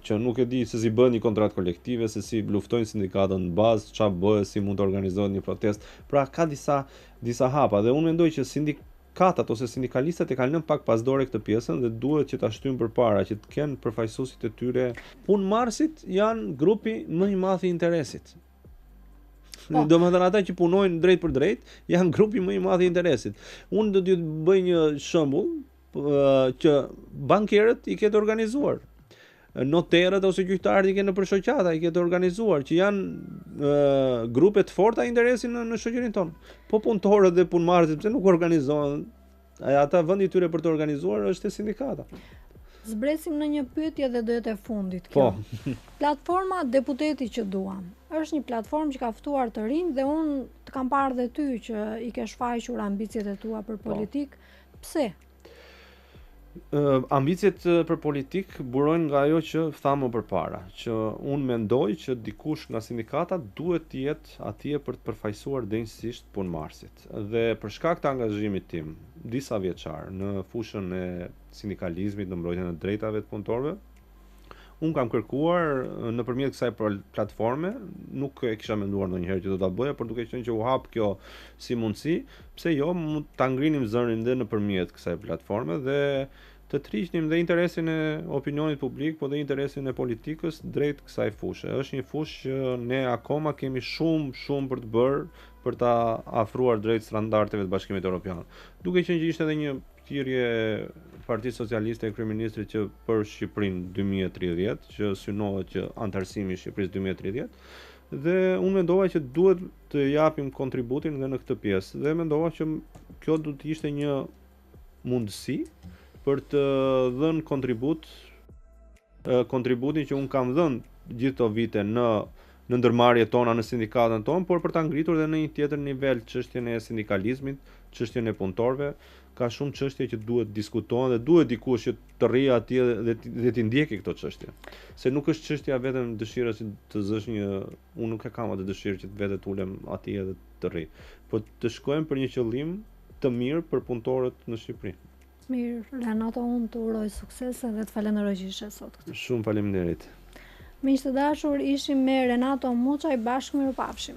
[SPEAKER 2] që nuk e di se si bëhet një kontratë kolektive, se si luftojnë sindikatat në bazë, çfarë bëhet, si mund të organizohet një protestë. Pra ka disa disa hapa dhe unë mendoj që sindik Sindikatat ose sindikalistët e kanë lënë pak pas dore këtë pjesën dhe duhet që ta shtyjnë përpara, që të kenë përfaqësuesit e tyre. Punëmarrësit janë grupi më i madh i interesit. Po. Domethënë ata që punojnë drejt për drejt janë grupi më i madh i interesit. Unë do t'ju bëj një shembull që bankerët i ke të organizuar. Noterët ose gjyqtarët i ke nëpër shoqata, i ke të organizuar, që janë e, grupe të forta interesi në, në shoqërinë tonë. Po punëtorët dhe punëmarrësit pse nuk organizohen? Ata vendi i tyre për të organizuar është te sindikata.
[SPEAKER 1] Zbresim në një pyetje dhe do jetë e fundit kjo. Po. Platforma Deputeti që duam. Është një platformë që ka ftuar të rinj dhe unë të kam parë dhe ty që i ke shfaqur ambiciet e tua për po. politikë. Pse?
[SPEAKER 2] Ambiciet për politikë burojnë nga ajo që thamë më përpara, që unë mendoj që dikush nga sindikata duhet të jetë atje për të përfaqësuar denjësisht punëmarrësit. Dhe për shkak të angazhimit tim disa vjeçar në fushën e sindikalizmit, në mbrojtjen e drejtave të punëtorëve, Unë kam kërkuar nëpërmjet kësaj platforme, nuk e kisha menduar ndonjëherë që do ta bëja, por duke qenë që u hap kjo si mundësi, pse jo mund ta ngrinim zërin dhe nëpërmjet kësaj platforme dhe të tërhiqnim dhe interesin e opinionit publik, po dhe interesin e politikës drejt kësaj fushe. Është një fushë që ne akoma kemi shumë, shumë për të bërë për ta afruar drejt standardeve të Bashkimit Evropian. Duke qenë që ishte edhe një Thirrje e Partisë Socialiste e kryeministrit që për Shqipërinë 2030, që synohet që anëtarësimi i Shqipërisë 2030, dhe unë mendova që duhet të japim kontributin dhe në këtë pjesë dhe mendova që kjo do të ishte një mundësi për të dhënë kontribut kontributin që unë kam dhënë gjithë këto vite në në ndërmarrjet tona, në sindikatën tonë, por për ta ngritur edhe në një tjetër nivel çështjen e sindikalizmit, çështjen e punëtorëve, ka shumë çështje që duhet diskutohen dhe duhet dikush që të rrijë atje dhe dhe t'i ndjekë këto çështje. Se nuk është çështja vetëm dëshira që të zësh një, unë nuk e kam atë dëshirë që të vete të ulem atje dhe të rri, po të shkojmë për një qëllim të mirë për punëtorët në Shqipëri.
[SPEAKER 1] Mirë, Renato, unë të uroj suksese dhe të falenderoj që ishe sot
[SPEAKER 2] këtu. Shumë faleminderit.
[SPEAKER 1] Miq të dashur, ishim me Renato Muçaj, bashkë mirupafshim.